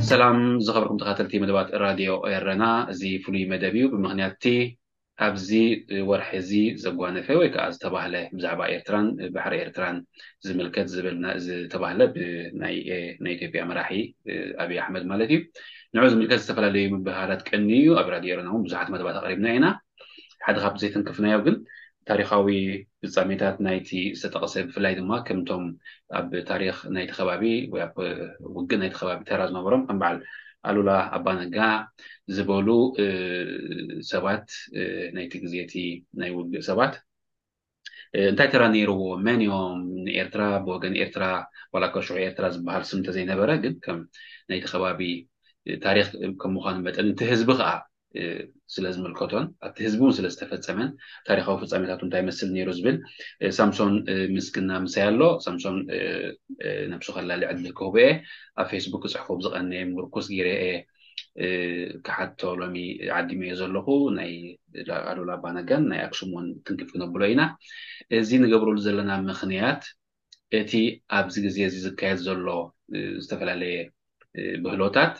ሰላም ዝኸበርኩም ተኸታተልቲ መደባት ራድዮ ኤረና፣ እዚ ፍሉይ መደብ እዩ። ብምኽንያት እቲ ኣብዚ ወርሒ እዚ ዘጓነፈ ወይ ከዓ ዝተባህለ ብዛዕባ ኤርትራን ባሕሪ ኤርትራን ዝምልከት ዝብል ና- ዝተባህለ ብናይ ናይ ኢትዮጵያ መራሒ ኣብይ ኣሕመድ ማለት እዩ፣ ንዑ ዝምልከት ዝተፈላለዩ ምብህሃላት ቀኒ እዩ። ኣብ ራድዮ ኤረና እውን ብዙሓት መደባት ኣቕሪብና ኢና። ሓደ ካብቲ ዘይተንክፍናዮ ግን ታሪኻዊ ፍጻሜታት ናይቲ ዝተጠቕሰ፣ ብፍላይ ድማ ከምቶም ኣብ ታሪኽ ናይቲ ከባቢ ወይ ኣብ ውግእ ናይቲ ከባቢ ተራ ዝነበሮም ከም በዓል ኣሉላ ኣባነጋ ዝበሉ ሰባት፣ ናይቲ ግዜ እቲ ናይ ውግእ ሰባት እንታይ ተራ ነይርዎ፣ መን እዮም ንኤርትራ፣ ብወገን ኤርትራ ዋላ እኳ ሽዑ ኤርትራ ዝበሃል ስም እንተዘይነበረ፣ ግን ከም ናይቲ ከባቢ ታሪኽ ከም ምዃኑ መጠን እቲ ህዝቢ ከዓ ስለ ዝምልከቶን ኣብቲ ህዝቢ እውን ስለ ዝተፈጸመን ታሪኻዊ ፍጻሜታቱ እንታይ ይመስል ነይሩ ዝብል ሳምሶን ምስግና ምሳይ ኣሎ። ሳምሶን ነብሱ ከላሊ ዕድል ክህቦ እየ። ኣብ ፌስቡክ ክጽሕፎ ብዝቐነየ ምርኩስ ገይረ እየ ክሓቶ ሎሚ ዓዲመዮ ዘለኹ። ናይ ኣሉላ ኣባነጋን ናይ ኣክሱም እውን ትንክፍ ክነብሎ ኢና። እዚ ንገብረሉ ዘለና ምኽንያት እቲ ኣብዚ ግዜ እዚ ዝካየድ ዘሎ ዝተፈላለየ ብህሎታት፣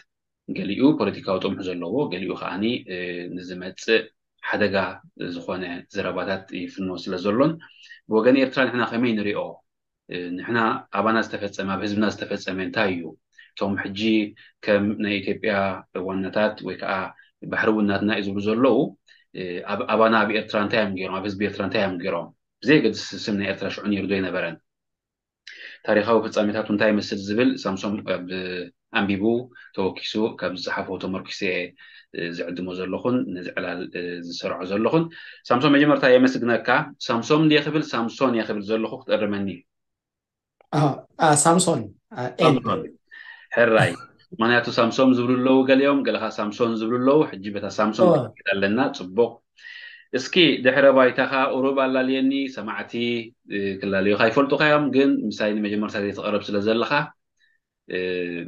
ገሊኡ ፖለቲካዊ ጥምሑ ዘለዎ፣ ገሊኡ ከዓኒ ንዝመጽእ ሓደጋ ዝኾነ ዘረባታት ይፍኖ ስለ ዘሎን፣ ብወገን ኤርትራ ንሕና ከመይ ንሪኦ? ንሕና ኣባና ዝተፈጸመ፣ ኣብ ህዝብና ዝተፈጸመ እንታይ እዩ? እቶም ሕጂ ከም ናይ ኢትዮጵያ ዋናታት ወይ ከዓ ባሕሪ እውን ናትና እዩ ዝብሉ ዘለዉ፣ ኣብ ኣባና ኣብ ኤርትራ እንታይ እዮም ገይሮም? ኣብ ህዝቢ ኤርትራ እንታይ እዮም ገይሮም? ብዘየገድስ ስም ናይ ኤርትራ ሽዑ ነይሩ ዶ ኣይነበረን? ታሪኻዊ ፍጻሜታቱ እንታይ ይመስል ዝብል ሳምሶም ኣብ ኣንቢቡ ተወኪሱ ካብ ዝጸሓፎ ተመርኪሰ እየ ዝዕድሞ ዘለኹን ነዚ ዕላል ዝሰርዖ ዘለኹን። ሳምሶም መጀመርታ የመስግነካ። ሳምሶም እንድየ ክብል ሳምሶን እየ ክብል ዘለኹ ክትእርመኒ። ሳምሶን ሕራይ። ምክንያቱ ሳምሶም ዝብሉ ኣለዉ ገሊኦም፣ ገለኻ ሳምሶን ዝብሉ ኣለዉ። ሕጂ በታ ሳምሶን ኣለና። ጽቡቕ። እስኪ ድሕረ ባይታኻ ቁሩብ ኣላልየኒ። ሰማዕቲ ክላለዩኻ ይፈልጡኻ እዮም፣ ግን ምሳይ ንመጀመርታ ግዜ ትቐርብ ስለ ዘለኻ፣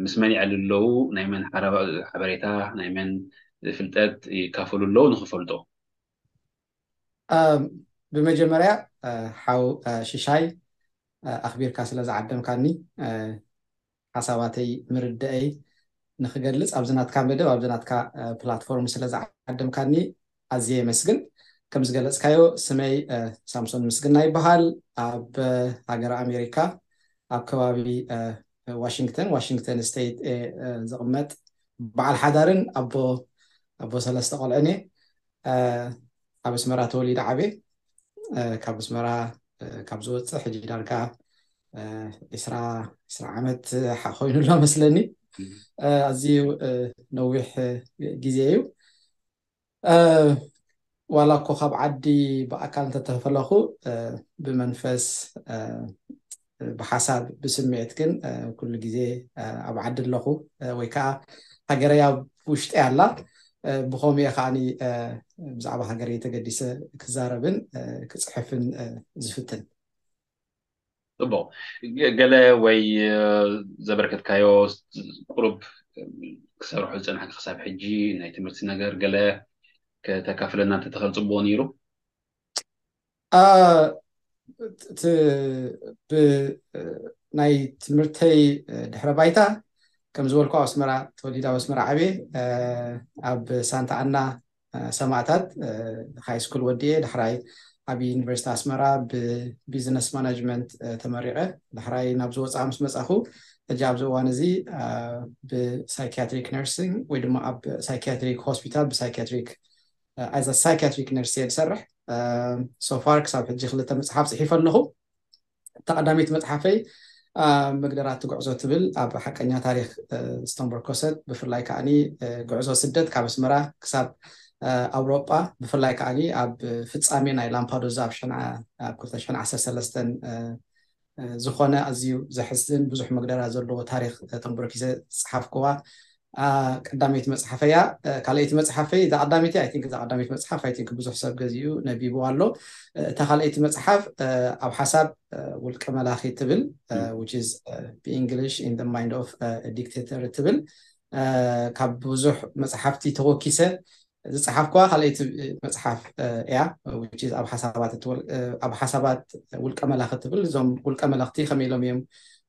ምስ መን ይዕልሉ ኣለዉ፣ ናይ መን ሓበሬታ፣ ናይ መን ፍልጠት ይካፈሉ ኣለዉ ንኽፈልጦ። ብመጀመርያ ሓው ሽሻይ፣ ኣኽቢርካ ስለ ዝዓደምካኒ፣ ሓሳባተይ ምርድአይ ንኽገልጽ ኣብዚ ናትካ መደብ፣ ኣብዚ ናትካ ፕላትፎርም ስለ ዝዓደምካኒ ኣዝየ የመስግን። ከም ዝገለጽካዮ፣ ስመይ ሳምሶን ምስግና ይበሃል። ኣብ ሃገረ ኣሜሪካ ኣብ ከባቢ ዋሽንግተን ዋሽንግተን ስቴት ዝቕመጥ በዓል ሓዳርን ኣቦ ኣቦ ሰለስተ ቆልዕን እየ። ኣብ ኣስመራ ተወሊደ ዓብየ። ካብ ኣስመራ ካብ ዝወፅእ ሕጂ ዳርጋ ዒስራ ዒስራ ዓመት ኮይኑ ኣሎ መስለኒ። ኣዝዩ ነዊሕ ግዜ እዩ። ዋላ እኮ ካብ ዓዲ ብኣካል እንተተፈለኹ፣ ብመንፈስ፣ ብሓሳብ፣ ብስምዒት ግን ኩሉ ግዜ ኣብ ዓዲ ኣለኹ፣ ወይ ከዓ ሃገረይ ኣብ ውሽጢ ኣላ። ብኸምኡ እየ ከዓኒ ብዛዕባ ሃገረይ ተገዲሰ ክዛረብን ክፅሕፍን ዝፍትን። ጽቡቕ። ገለ ወይ ዘበርከትካዮ ቁሩብ ክሰርሑ ዝጸናሕካ ክሳብ ሕጂ ናይ ትምህርቲ ነገር ገለ ከተካፍለና እንተተኸል ጽቡቕ ነይሩ። ናይ ትምህርተይ ድሕረ ባይታ ከም ዝበልኩ ኣብ ኣስመራ ተወሊደ ኣብ ኣስመራ ዓብየ። ኣብ ሳንታ ኣና ሰማእታት ሃይ ስኩል ወዲኤ ዳሕራይ ኣብ ዩኒቨርሲቲ ኣስመራ ብቢዝነስ ማናጅመንት ተመሪቐ። ዳሕራይ ናብ ዝወፅኣ ምስ መፃኹ ሕጂ ኣብዚ እዋን እዚ ብሳይኪያትሪክ ነርሲንግ ወይ ድማ ኣብ ሳይኪያትሪክ ሆስፒታል ብሳይኪያትሪክ ኣዘ ሳይኪያትሪክ ነርስ እየ ዝሰርሕ። ሶፋር ክሳብ ሕጂ ክልተ መፅሓፍ ፅሒፈ ኣለኹ። እታ ቀዳመይቲ መፅሓፈይ መግደራቲ ጉዕዞ ትብል ኣብ ሓቀኛ ታሪክ ዝተንበርኮሰት፣ ብፍላይ ከዓኒ ጉዕዞ ስደት ካብ ኣስመራ ክሳብ ኣውሮጳ፣ ብፍላይ ከዓኒ ኣብ ፍጻሜ ናይ ላምፓዶዛ ኣብ ሸንዓ ኣብ ክልተ ሽሕን ዓሰርተ ሰለስተን ዝኾነ ኣዝዩ ዘሕዝን ብዙሕ መግደራ ዘለዎ ታሪኽ ተንበርኪሰ ዝጸሓፍኩዋ ቀዳመይቲ መጽሓፈያ። ካልኣይቲ መጽሓፈይ፣ እዛ ቀዳመይቲ፣ I think እዛ ቀዳመይቲ መጽሓፍ፣ I think ብዙሕ ሰብ ገዚኡ ነቢቡ ኣሎ። እታ ካልኣይቲ መጽሓፍ ኣብ ሓሳብ ውልቀ መላኺ ትብል፣ which is ብእንግሊሽ In the Mind of a Dictator ትብል፣ ካብ ብዙሕ መጽሓፍቲ ተወኪሰ ዝጸሓፍኩዋ ካልኣይቲ መጽሓፍ እያ። ኣብ ሓሳባት ውልቀ መላኺ ትብል፣ እዞም ውልቀ መላኽቲ ከመይ ኢሎም እዮም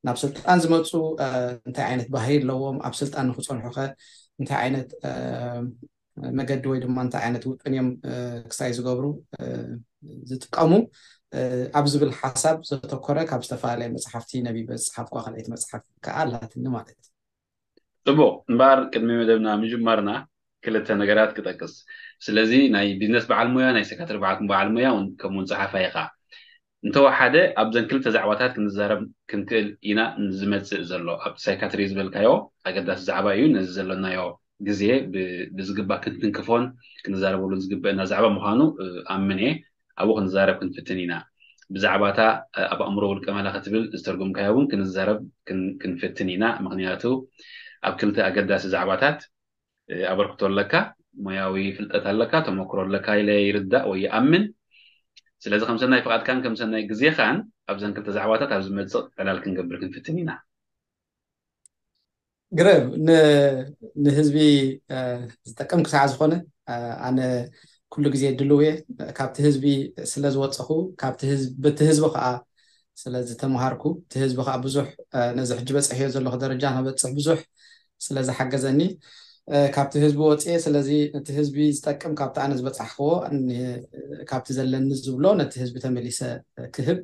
ናብ ስልጣን ዝመፁ፣ እንታይ ዓይነት ባህሪ ኣለዎም፣ ኣብ ስልጣን ንክፀንሑ ከ እንታይ ዓይነት መገዲ ወይ ድማ እንታይ ዓይነት ውጥን እዮም ክሳይ ዝገብሩ ዝጥቀሙ ኣብ ዝብል ሓሳብ ዘተኮረ ካብ ዝተፈላለየ መፅሓፍቲ ነቢበ ዝፀሓፍኩዋ ካልኣይቲ መፅሓፍ ከዓ ኣላትኒ ማለት እዩ። ፅቡቕ። እምበኣር ቅድሚ መደብና ምጅማርና ክልተ ነገራት ክጠቅስ። ስለዚ ናይ ቢዝነስ በዓል ሞያ፣ ናይ ሰካትሪ በዓል ሞያ እውን ከምኡውን ጸሓፋይ ኢኻ። እንተወሓደ ኣብዘን ክልተ ዛዕባታት ክንዛረብ ክንክእል ኢና። ዝመጽእ ዘሎ ኣብ ሳይካትሪ ዝበልካዮ ኣገዳሲ ዛዕባ እዩ። ነዚ ዘሎናዮ ግዜ ብዝግባእ ክንትንክፎን ክንዛረበሉ ዝግበአና ዛዕባ ምዃኑ ኣምን እየ። ኣብኡ ክንዛረብ ክንፍትን ኢና። ብዛዕባታ ኣብ ኣእምሮ ውልቀ መላ ክትብል ዝተርጉምካዮ እውን ክንዛረብ ክንፍትን ኢና። ምክንያቱ ኣብ ክልተ ኣገዳሲ ዛዕባታት ኣበርክቶ ኣለካ። ሞያዊ ፍልጠት ኣለካ፣ ተመክሮ ኣለካ ኢለ ይርዳእ ወይ ይኣምን። ስለዚ ከም ሰናይ ፍቓድካን ከም ሰናይ ግዜኻን ኣብዘን ክልተ ዛዕባታት ኣብ ዝመጽእ ዕላል ክንገብር ክንፍትን ኢና። ግረብ ንህዝቢ ዝጠቅም ክሳዕ ዝኾነ ኣነ ኩሉ ግዜ ድልው እየ። ካብቲ ህዝቢ ስለ ዝወፀኹ፣ በቲ ህዝቢ ከዓ ስለ ዝተምሃርኩ፣ እቲ ህዝቢ ከዓ ብዙሕ ነዚ ሕጂ በፅሕዮ ዘለኹ ደረጃ ንበፅሕ ብዙሕ ስለ ዝሓገዘኒ፣ ካብቲ ህዝቢ ወፅየ። ስለዚ ነቲ ህዝቢ ዝጠቅም ካብቲ ኣነ ዝበፃሕክዎ፣ ካብቲ ዘለኒ ዝብሎ ነቲ ህዝቢ ተመሊሰ ክህብ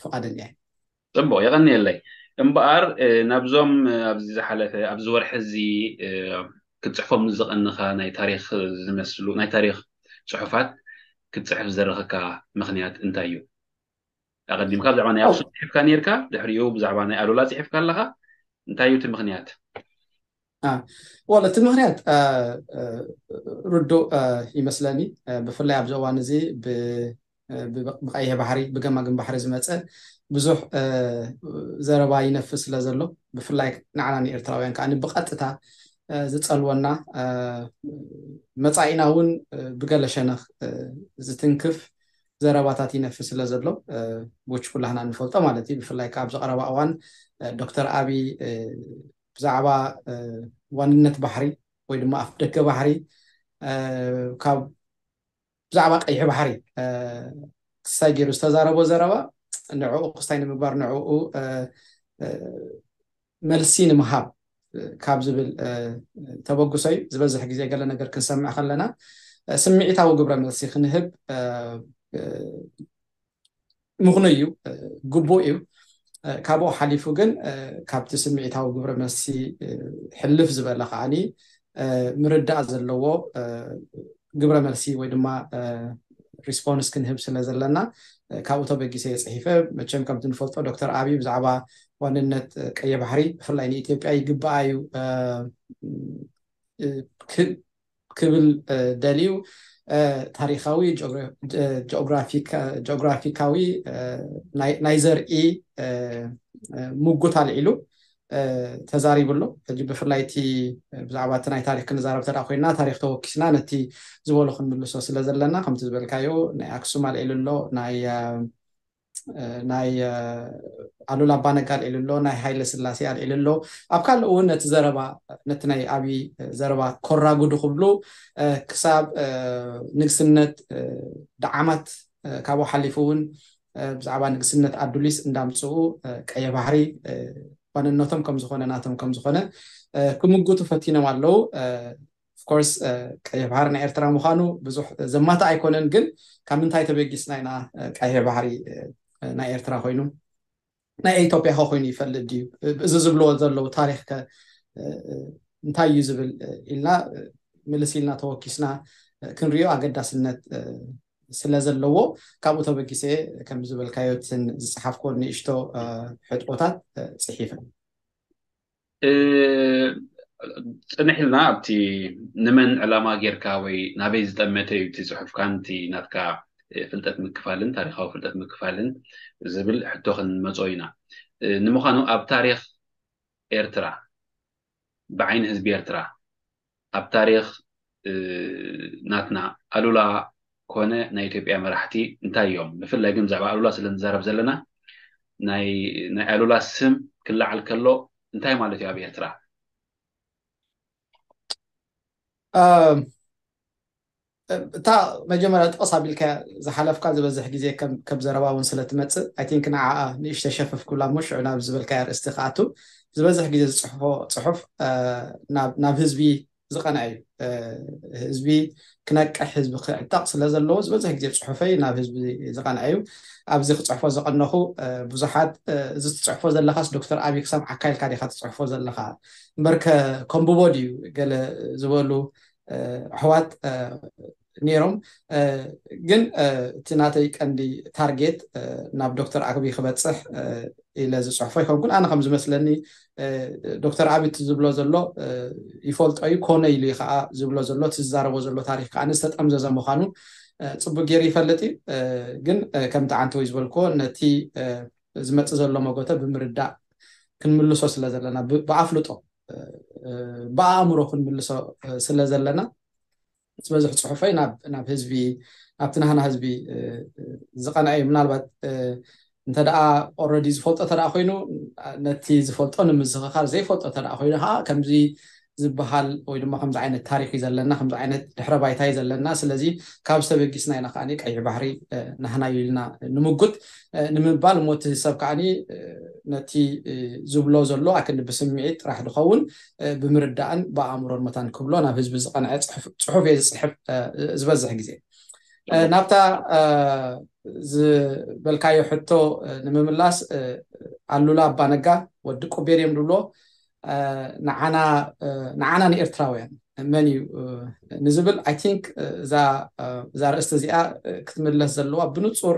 ፍቓደኛ እየ። ፅቡቕ፣ የቐንየለይ። እምበኣር ናብዞም ኣብዚ ዝሓለፈ ኣብዚ ወርሒ እዚ ክትፅሕፎም ዝቐንኻ ናይ ታሪኽ ዝመስሉ ናይ ታሪኽ ፅሑፋት ክትፅሕፍ ዝደረኸካ ምኽንያት እንታይ እዩ? ኣቐዲምካ ብዛዕባ ናይ ኣክሱም ፅሒፍካ ነርካ፣ ድሕሪኡ ብዛዕባ ናይ ኣሉላ ፅሒፍካ ኣለኻ። እንታይ እዩ እቲ ምኽንያት? ወል እቲ ምኽንያት ርዱእ ይመስለኒ። ብፍላይ ኣብዚ እዋን እዚ ብቀይሕ ባሕሪ ብገማግም ባሕሪ ዝመፀ ብዙሕ ዘረባ ይነፍስ ስለ ዘሎ፣ ብፍላይ ንዓና ንኤርትራውያን ከዓ ብቐጥታ ዝፀልወና፣ መፃኢና እውን ብገለ ሸነኽ ዝትንክፍ ዘረባታት ይነፍስ ስለ ዘሎ፣ which ኩላህና ንፈልጦ ማለት እዩ። ብፍላይ ከዓ ኣብዚ ቀረባ እዋን ዶክተር ኣብይ ብዛዕባ ዋንነት ባሕሪ ወይ ድማ ኣፍ ደገ ባሕሪ ካብ ብዛዕባ ቀይሕ ባሕሪ ክሳይ ገይሩ ዝተዛረቦ ዘረባ ንዕኡ ክስታይ ንምግባር ንዕኡ መልሲ ንምሃብ ካብ ዝብል ተበግሶ እዩ። ዝበዝሕ ግዜ ገለ ነገር ክንሰምዕ ከለና ስምዒታዊ ግብረ መልሲ ክንህብ ምኽኑ እዩ፣ ግቡእ እዩ። ካብኡ ሓሊፉ ግን ካብቲ ስምዒታዊ ግብረ መልሲ ሕልፍ ዝበለ ከዓኒ ምርዳእ ዘለዎ ግብረ መልሲ ወይ ድማ ሪስፖንስ ክንህብ ስለ ዘለና ካብኡ ተበጊሰ እየ ፅሒፈ። መቸም ከምቲ ንፈልጦ ዶክተር ኣብይ ብዛዕባ ዋንነት ቀይሕ ባሕሪ ብፍላይ ንኢትዮጵያ ይግባኣ እዩ ክብል ደልዩ ታሪካዊ ጂኦግራፊካዊ ናይ ዘርኢ ምጉት ኣልዒሉ ተዛሪቡ ኣሎ። ሕጂ ብፍላይ እቲ ብዛዕባ እቲ ናይ ታሪክ ክንዛረብ ተደኣ ኮይና ታሪክ ተወኪስና ነቲ ዝበሎ ክንምልሶ ስለ ዘለና ከምቲ ዝበልካዮ ናይ ኣክሱም ኣልዒሉ ኣሎ፣ ናይ ናይ ኣሉላ ኣባነጋ ኣልዒሉ ኣሎ፣ ናይ ሃይለ ስላሴ ኣልዒሉ ኣሎ። ኣብ ካልእ እውን ነቲ ዘረባ ነቲ ናይ ኣብይ ዘረባ ኮራጉዱ ክብሉ ክሳብ ንግስነት ደዓማት ካብኡ ሓሊፉ እውን ብዛዕባ ንግስነት ኣዱሊስ እንዳምፅኡ ቀይሕ ባሕሪ ዋንነቶም ከምዝኾነ ናቶም ከምዝኾነ ክምጉቱ ፈቲኖም ኣለዉ። ኦፍኮርስ ቀይሕ ባሕሪ ናይ ኤርትራ ምዃኑ ብዙሕ ዘማታ ኣይኮነን፣ ግን ካብ ምንታይ ተበጊስና ኢና ቀይሕ ባሕሪ ናይ ኤርትራ ኮይኑ ናይ ኢትዮጵያ ከ ኮይኑ ይፈልጥ ድዩ? እዚ ዝብልዎ ዘለዉ ታሪክ ከ እንታይ እዩ ዝብል ኢልና ምልስ ኢልና ተወኪስና ክንሪኦ ኣገዳስነት ስለ ዘለዎ ካብኡ ተበጊሰ ከም ዝበልካዮ እትን ዝፀሓፍኮ ንእሽቶ ሕጥቆታት ፅሒፈ። ጽንሕ ኢልና ኣብቲ ንመን ዕላማ ጌርካ ወይ ናበይ ዝጠመተ እዩ እቲ ጽሑፍካን እቲ ናትካ ፍልጠት ምክፋልን ታሪኻዊ ፍልጠት ምክፋልን ዝብል ሕቶ ክንመጾ ኢና። ንምዃኑ ኣብ ታሪኽ ኤርትራ፣ ብዓይኒ ህዝቢ ኤርትራ፣ ኣብ ታሪኽ ናትና ኣሉላ ኮነ ናይ ኢትዮጵያ መራሕቲ እንታይ እዮም? ብፍላይ ግን ብዛዕባ ኣሉላ ስለ ንዛረብ ዘለና ናይ ኣሉላ ስም ክለዓል ከሎ እንታይ ማለት እዩ ኣብ ኤርትራ? እታ መጀመርያ ጥቕስ ኣቢልካ ዝሓለፍካ ዝበዝሕ ግዜ ከም ዘረባ እውን ስለ ትመፅእ፣ I think ንዓ ንእሽተ ሸፈፍ ክብላ እሞ ሽዑ ናብ ዝበልካ ኣርእስቲ ክኣቱ። ዝበዝሕ ግዜ ዝፅሕፎ ፅሑፍ ናብ ህዝቢ ዝቐንዐ እዩ። ህዝቢ ክነቅሕ፣ ህዝቢ ክዕጠቕ ስለ ዘለዎ ዝበዝሕ ግዜ ፅሑፈይ ናብ ህዝቢ ዝቐንዐ እዩ። ኣብዚ ክፅሕፎ ዝቐነኹ ብዙሓት፣ እዚ ትፅሕፎ ዘለኻስ ዶክተር ኣብይ ክሰምዓካ ኢልካ ዲኻ ትፅሕፎ ዘለኻ? እምበር ከንብቦ ድዩ ገለ ዝበሉ ኣሕዋት ነይሮም። ግን እቲ ናተይ ቀንዲ ታርጌት ናብ ዶክተር ኣብይ ክበፅሕ ኢለ ዝፅሕፎ ኣይኮንኩን። ኣነ ከም ዝመስለኒ ዶክተር ኣብይ እቲ ዝብሎ ዘሎ ይፈልጦ እዩ፣ ኮነ ኢሉ እዩ ከዓ ዝብሎ ዘሎ፣ እቲ ዝዛረቦ ዘሎ ታሪክ ከዓ ዝተጠምዘዘ ምዃኑ ፅቡቅ ገይሩ ይፈልጥ እዩ። ግን ከምቲ ዓንተወይ ዝበልክዎ ነቲ ዝመፅእ ዘሎ መጎተ ብምርዳእ ክንምልሶ ስለ ዘለና፣ ብኣፍልጦ ብኣእምሮ ክንምልሶ ስለ ዘለና ዝበዝሕ ፅሑፈይ ናብ ህዝቢ፣ ናብቲ ናህና ህዝቢ ዝቐንዐ እዩ። ምናልባት እንተ ደኣ already ዝፈልጦ እንተ ደኣ ኮይኑ ነቲ ዝፈልጦ ንምዝኽኻር፣ ዘይፈልጦ እንተ ደኣ ኮይኑ ከዓ ከምዚ ዝበሃል ወይ ድማ ከምዚ ዓይነት ታሪክ እዩ ዘለና፣ ከምዚ ዓይነት ድሕረ ባይታ እዩ ዘለና። ስለዚ ካብ ዝተበጊስና ኢና ከዓኒ ቀይሕ ባሕሪ ናህና እዩ ኢልና ንምጉት ንምባል እሞ እቲ ሰብ ከዓኒ ነቲ ዝብሎ ዘሎ ኣክንዲ ብስምዒት ጥራሕ ዝኸውን ብምርዳእን ብኣእምሮን መታን ክብሎ ናብ ህዝቢ ዝቐንዐ ፅሑፍ እየ ዝፅሕፍ ዝበዝሕ ግዜ። ናብታ ዝበልካዮ ሕቶ ንምምላስ፣ ኣሉላ ኣባነጋ ወዲ ቁቤር እዮም ዝብሎ፣ ንዓና ንኤርትራውያን መን እዩ ንዝብል፣ I think እዛ ርእስቲ እዚኣ ክትምለስ ዘለዋ ብንፁር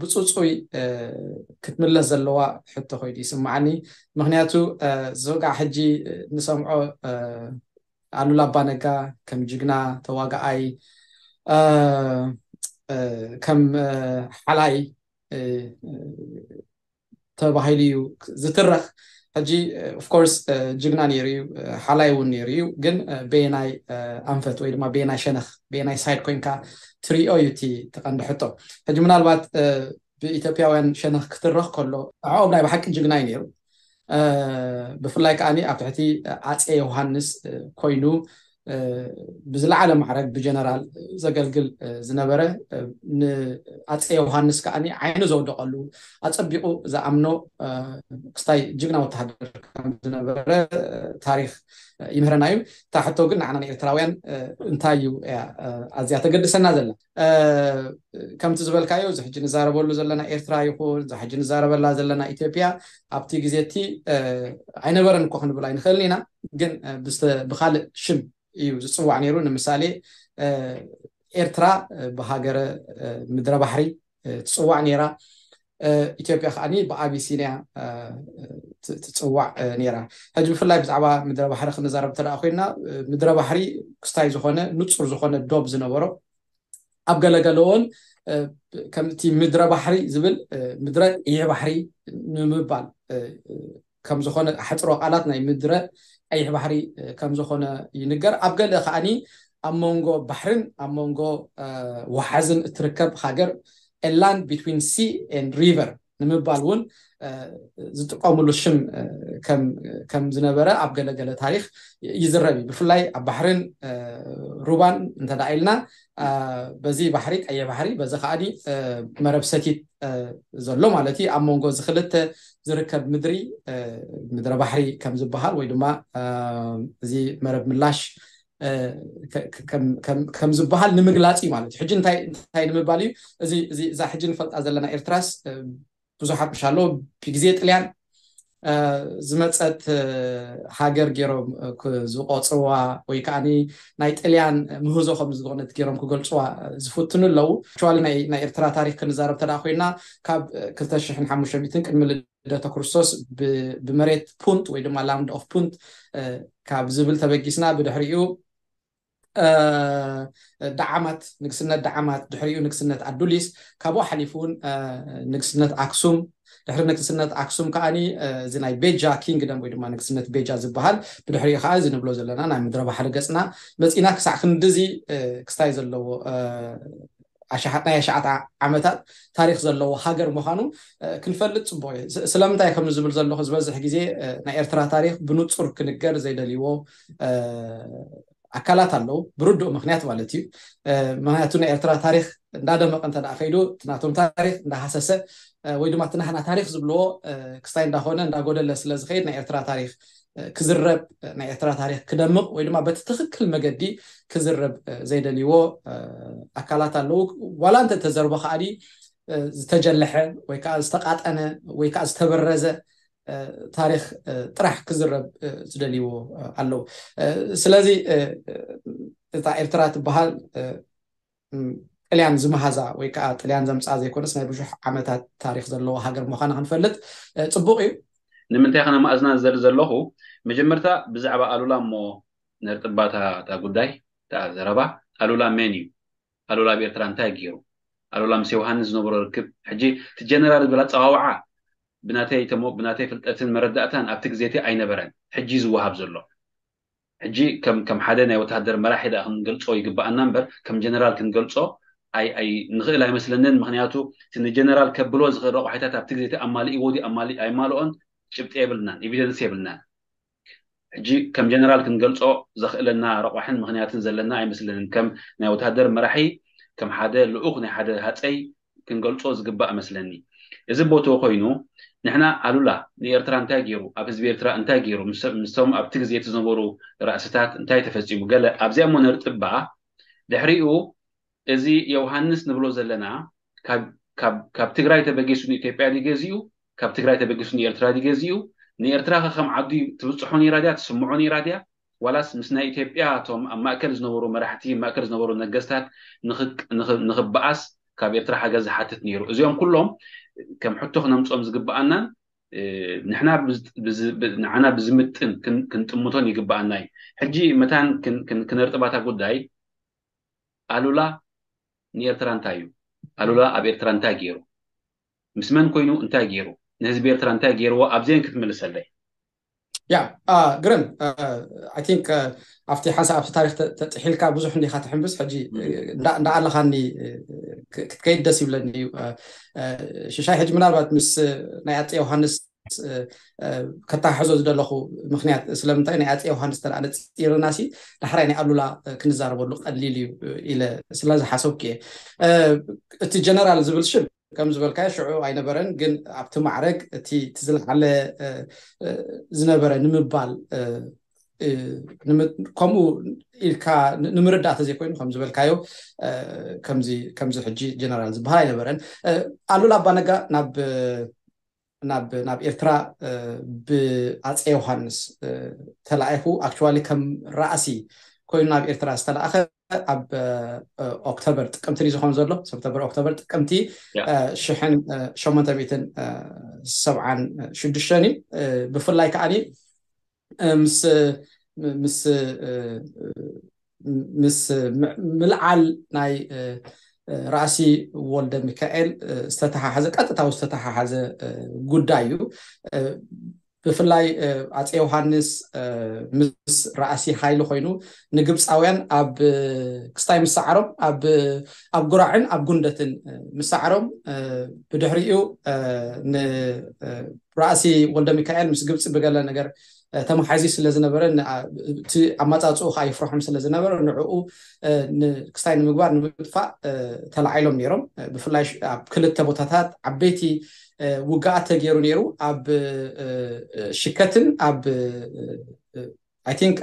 ብፅፁይ ክትምለስ ዘለዋ ሕቶ ኮይኑ ይስማዓኒ። ምክንያቱ ዝጋ ሕጂ ንሰምዖ ኣሉላ ኣባነጋ ከም ጅግና ተዋጋኣይ፣ ከም ሓላይ ተባሂሉ እዩ ዝትረኽ። ሕጂ of course ጅግና ነይሩ እዩ፣ ሓላይ እውን ነይሩ እዩ። ግን በየናይ ኣንፈት ወይ ድማ በየናይ ሸነኽ፣ በየናይ ሳይድ ኮይንካ ትሪኦ እዩ እቲ ተቐንዲ ሕቶ። ሕጂ ምናልባት ብኢትዮጵያውያን ሸነኽ ክትረኽ ከሎ ንዕኦም ናይ ብሓቂ ጅግና እዩ ነይሩ። ብፍላይ ከዓኒ ኣብ ትሕቲ ኣጼ ዮሃንስ ኮይኑ ብዝለዓለ ማዕረግ ብጀነራል ዘገልግል ዝነበረ፣ ንኣጼ ዮሃንስ ከዓኒ ዓይኑ ዘውደቐሉ፣ ኣጸቢቑ ዝኣምኖ ክስታይ ጅግና ወተሃደር ከም ዝነበረ ታሪክ ይምህረና እዩ። እታ ሕቶ ግን ንዓና ንኤርትራውያን እንታይ እዩ እያ ኣዝያ ተገድሰና ዘላ? ከምቲ ዝበልካዮ እዚ ሕጂ ንዛረበሉ ዘለና ኤርትራ ይኹን እዚ ሕጂ ንዛረበላ ዘለና ኢትዮጵያ ኣብቲ ግዜ እቲ ኣይነበረን እኮ ክንብል ኣይንኽእልን ኢና። ግን ብኻልእ ሽም እዩ ዝፅዋዕ ነይሩ። ንምሳሌ ኤርትራ ብሃገረ ምድረ ባሕሪ ትፅዋዕ ነይራ። ኢትዮጵያ ከዓኒ ብኣቢሲንያ ትፅዋዕ ነይራ። ሕጂ ብፍላይ ብዛዕባ ምድረ ባሕሪ ክንዛረብ እንተ ኮይና ምድረ ባሕሪ ክስታይ ዝኾነ ንፁር ዝኾነ ዶብ ዝነበሮ ኣብ ገለገለዎን ከምቲ ምድረ ባሕሪ ዝብል ምድረ ቀይሕ ባሕሪ ንምባል ከምዝኾነ ኣሕፅሮ ቃላት ናይ ምድረ ቀይሕ ባሕሪ ከምዝኾነ ይንገር። ኣብ ገለ ከዓኒ ኣብ መንጎ ባሕርን ኣብ መንጎ ወሓዝን እትርከብ ሃገር land between sea and river ንምባል እውን ዝጥቀሙሉ ሽም ከም ዝነበረ ኣብ ገለገለ ታሪክ ይዝረብ እዩ። ብፍላይ ኣብ ባሕርን ሩባን እንተ ኢልና በዚ ባሕሪ ቀይሕ ባሕሪ በዚ ከዓኒ መረብ ሰቲት ዘሎ ማለት እዩ። ኣብ መንጎ እዚ ክልተ ዝርከብ ምድሪ ምድረ ባሕሪ ከም ዝበሃል ወይ ድማ እዚ መረብ ምላሽ ከም ዝበሃል ንምግላፅ እዩ ማለት እዩ። ሕጂ እንታይ እንታይ ንምባል እዩ? እዚ እዚ እዛ ሕጂ ንፈልጣ ዘለና ኤርትራስ ብዙሓት ምሻሎ ብግዜ ጥልያን ዝመፀት ሃገር ገይሮም ዝቆፅርዋ ወይ ከዓ ናይ ጥልያን ምህዞ ከም ዝኾነት ገይሮም ክገልፅዋ ዝፍትኑ ኣለዉ። ቸዋሊ ናይ ኤርትራ ታሪክ ክንዛረብ ተዳ ኮይና ካብ ክልተ ሽሕን ሓሙሽተ ሚእትን ቅድሚ ልደተ ክርስቶስ ብመሬት ፑንት ወይ ድማ ላንድ ኦፍ ፑንት ካብ ዝብል ተበጊስና፣ ብድሕሪኡ ደዓማት፣ ንግስነት ደዓማት፣ ድሕሪኡ ንግስነት ኣዱሊስ፣ ካብኡ ሓሊፉ እውን ንግስነት ኣክሱም፣ ድሕሪ ንግስነት ኣክሱም ከዓኒ እዚ ናይ ቤጃ ኪንግደም ወይ ድማ ንግስነት ቤጃ ዝበሃል፣ ብድሕሪኡ ከዓ እዚ ንብሎ ዘለና ናይ ምድረ ባሕሪ ገፅና መፂና ክሳዕ ክንድዚ ክስታይ ዘለዎ ኣሽሓት ናይ ኣሽሓት ዓመታት ታሪክ ዘለዎ ሃገር ምዃኑ ክንፈልጥ ፅቡቅ እዩ። ስለምንታይ ከም ዝብል ዘለኹ ዝበዝሕ ግዜ ናይ ኤርትራ ታሪክ ብንፁር ክንገር ዘይደልይዎ ኣካላት ኣለዉ፣ ብርዱእ ምክንያት ማለት እዩ። ምክንያቱ ናይ ኤርትራ ታሪክ እንዳደመቀ እንተ ከይዱ፣ ናቶም ታሪክ እንዳሃሰሰ ወይ ድማ እቲ ናህና ታሪክ ዝብልዎ ክስታይ እንዳኾነ እንዳጎደለ ስለዝኸይድ ናይ ኤርትራ ታሪክ ክዝረብ፣ ናይ ኤርትራ ታሪክ ክደምቕ ወይ ድማ በቲ ትኽክል መገዲ ክዝረብ ዘይደልይዎ ኣካላት ኣለዉ። ዋላ እንተ ተዘርቦ ከዓኒ ዝተጀለሐ ወይ ከዓ ዝተቃጠነ ወይ ከዓ ዝተበረዘ ታሪክ ጥራሕ ክዝረብ ዝደልይዎ ኣለዉ። ስለዚ እታ ኤርትራ ትበሃል ጥልያን ዝመሃዛ ወይ ከዓ ጥልያን ዘምፅኣ ዘይኮነስ ናይ ብዙሕ ዓመታት ታሪክ ዘለዎ ሃገር ምዃና ክንፈልጥ ፅቡቅ እዩ። ንምንታይ ከነማእዝና ዝደሊ ዘለኹ፣ መጀመርታ ብዛዕባ ኣሉላ እሞ ነርጥባታ እታ ጉዳይ እታ ዘረባ፣ ኣሉላ መን እዩ? ኣሉላ ኣብ ኤርትራ እንታይ ገይሩ? ኣሉላ ምስ ዮሃንስ ዝነበሮ ርክብ፣ ሕጂ እቲ ጀነራል ዝብል ኣፀዋውዓ ብናተይ ተሞ ብናተይ ፍልጠትን መረዳእታን ኣብቲ ግዜ እቲ ኣይነበረን። ሕጂ ዝወሃብ ዘሎ ሕጂ ከም ከም ሓደ ናይ ወተሃደር መራሒ ደኣ ክንገልጾ ይግባኣና እምበር ከም ጀነራል ክንገልጾ ኣይ ኣይ ንኽእል ኣይመስለንን። ምክንያቱ እቲ ንጀነራል ከብሎ ዝኽእል ረቑሒታት ኣብቲ ግዜ እቲ ኣማሊእዎ ድዩ ኣማሊ ኣይማልኦን ጭብጢ የብልናን፣ ኤቪደንስ የብልናን። ሕጂ ከም ጀነራል ክንገልጾ ዘኽእለና ረቋሕን ምኽንያትን ዘለና ኣይመስለንን። ከም ናይ ወተሃደር መራሒ፣ ከም ሓደ ልኡኽ ናይ ሓደ ሃጸይ ክንገልጾ ዝግባእ መስለኒ። እዚ ቦትኡ ኮይኑ ንሕና ኣሉላ ንኤርትራ እንታይ ገይሩ፣ ኣብ ህዝቢ ኤርትራ እንታይ ገይሩ፣ ምስቶም ኣብቲ ግዜ እቲ ዝነበሩ ራእስታት እንታይ ተፈጺሙ፣ ገለ ኣብዚኣ እሞ ነርጥባ። ድሕሪኡ እዚ ዮውሃንስ ንብሎ ዘለና ካብ ትግራይ ተበጊሱ ንኢትዮጵያ ድዩ ገዚኡ፣ ካብ ትግራይ ተበጊሱ ንኤርትራ ድዩ ገዚኡ፣ ንኤርትራ ከ ከም ዓዱ ትብጽሖ ነይራ ድያ፣ ትስምዖ ነይራ ድያ፣ ዋላስ ምስ ናይ ኢትዮጵያ እቶም ኣብ ማእከል ዝነበሩ መራሕቲ ማእከል ዝነበሩ ነገስታት ንኽበኣስ ካብ ኤርትራ ሓገዝ ዝሓትት ነይሩ? እዚኦም ኩሎም ከም ሕቶ ክነምፅኦም ዝግበኣናን ንሕና ንዓና ብዝምጥን ክንጥምቶን ይግበኣና እዩ። ሕጂ መታን ክነርጥባታ ጉዳይ ኣሉላ ንኤርትራ እንታይ እዩ? ኣሉላ ኣብ ኤርትራ እንታይ ገይሩ? ምስ መን ኮይኑ እንታይ ገይሩ? ንህዝቢ ኤርትራ እንታይ ገይርዎ? ኣብዚአን ክትምልሰለይ። ያ ግርም፣ I think ኣብቲ ሓንሳብ ኣብቲ ታሪክ ተጥሒልካ ብዙሕ እንዲካ ትሕምብስ። ሕጂ እንዳኣለካኒ ክትከይድ ደስ ይብለኒ እዩ። ሽሻይ፣ ሕጂ ምናልባት ምስ ናይ ኣፀ ዮሃንስ ከተሓሕዞ ዝደለኹ ምክንያት ስለምንታይ ናይ ኣፀ ዮሃንስ ተኣ ነፂርና ሲ ዳሕራይ ናይ ኣሉላ ክንዛረበሉ ቀሊል እዩ ኢለ ስለዝሓሰብኩ እየ። እቲ ጀነራል ዝብል ሽም ከም ዝበልካዮ ሽዑ ኣይነበረን፣ ግን ኣብቲ ማዕረግ እቲ ዝለዓለ ዝነበረ ንምባል ከምኡ ኢልካ ንምርዳእ ተዘይኮይኑ ከም ዝበልካዮ ከምዚ ሕጂ ጀነራል ዝበሃል ኣይነበረን። ኣሉላ ኣባነጋ ናብ ናብ ናብ ኤርትራ ብኣፀ ዮሃንስ ተላኢኹ፣ actually ከም ራእሲ ኮይኑ ናብ ኤርትራ ዝተላእኸ ኣብ ኦክቶበር ጥቅምቲ ዝኾን ዘሎ፣ ሰፕተምበር ኦክቶበር ጥቅምቲ ሽሕን ሸሞንተ ሚእትን ሰብዓን ሽዱሽተን እዩ። ብፍላይ ከዓኒ ምስ ምስ ምስ ምልዓል ናይ ራእሲ ወልደ ሚካኤል ዝተተሓሓዘ፣ ቀጥታዊ ዝተተሓሓዘ ጉዳይ እዩ። ብፍላይ ኣፀ ዮሃንስ ምስ ራእሲ ሓይሊ ኮይኑ ንግብፃውያን ኣብ ክስታይ ምሰዓሮም ኣብ ጉራዕን ኣብ ጉንደትን ምሰዓሮም፣ ብድሕሪኡ ንራእሲ ወልደ ሚካኤል ምስ ግብፂ ብገለ ነገር ተመሓይዙ ስለዝነበረ እቲ ኣመፃፅኡ ከዓ ይፍርሖም ስለዝነበረ ንዕኡ ክስታይ ንምግባር ንምጥፋእ ተላዒሎም ነይሮም። ብፍላይ ኣብ ክልተ ቦታታት ዓበይቲ ውግኣት ተገይሩ ነይሩ። ኣብ ሽከትን ኣብ I think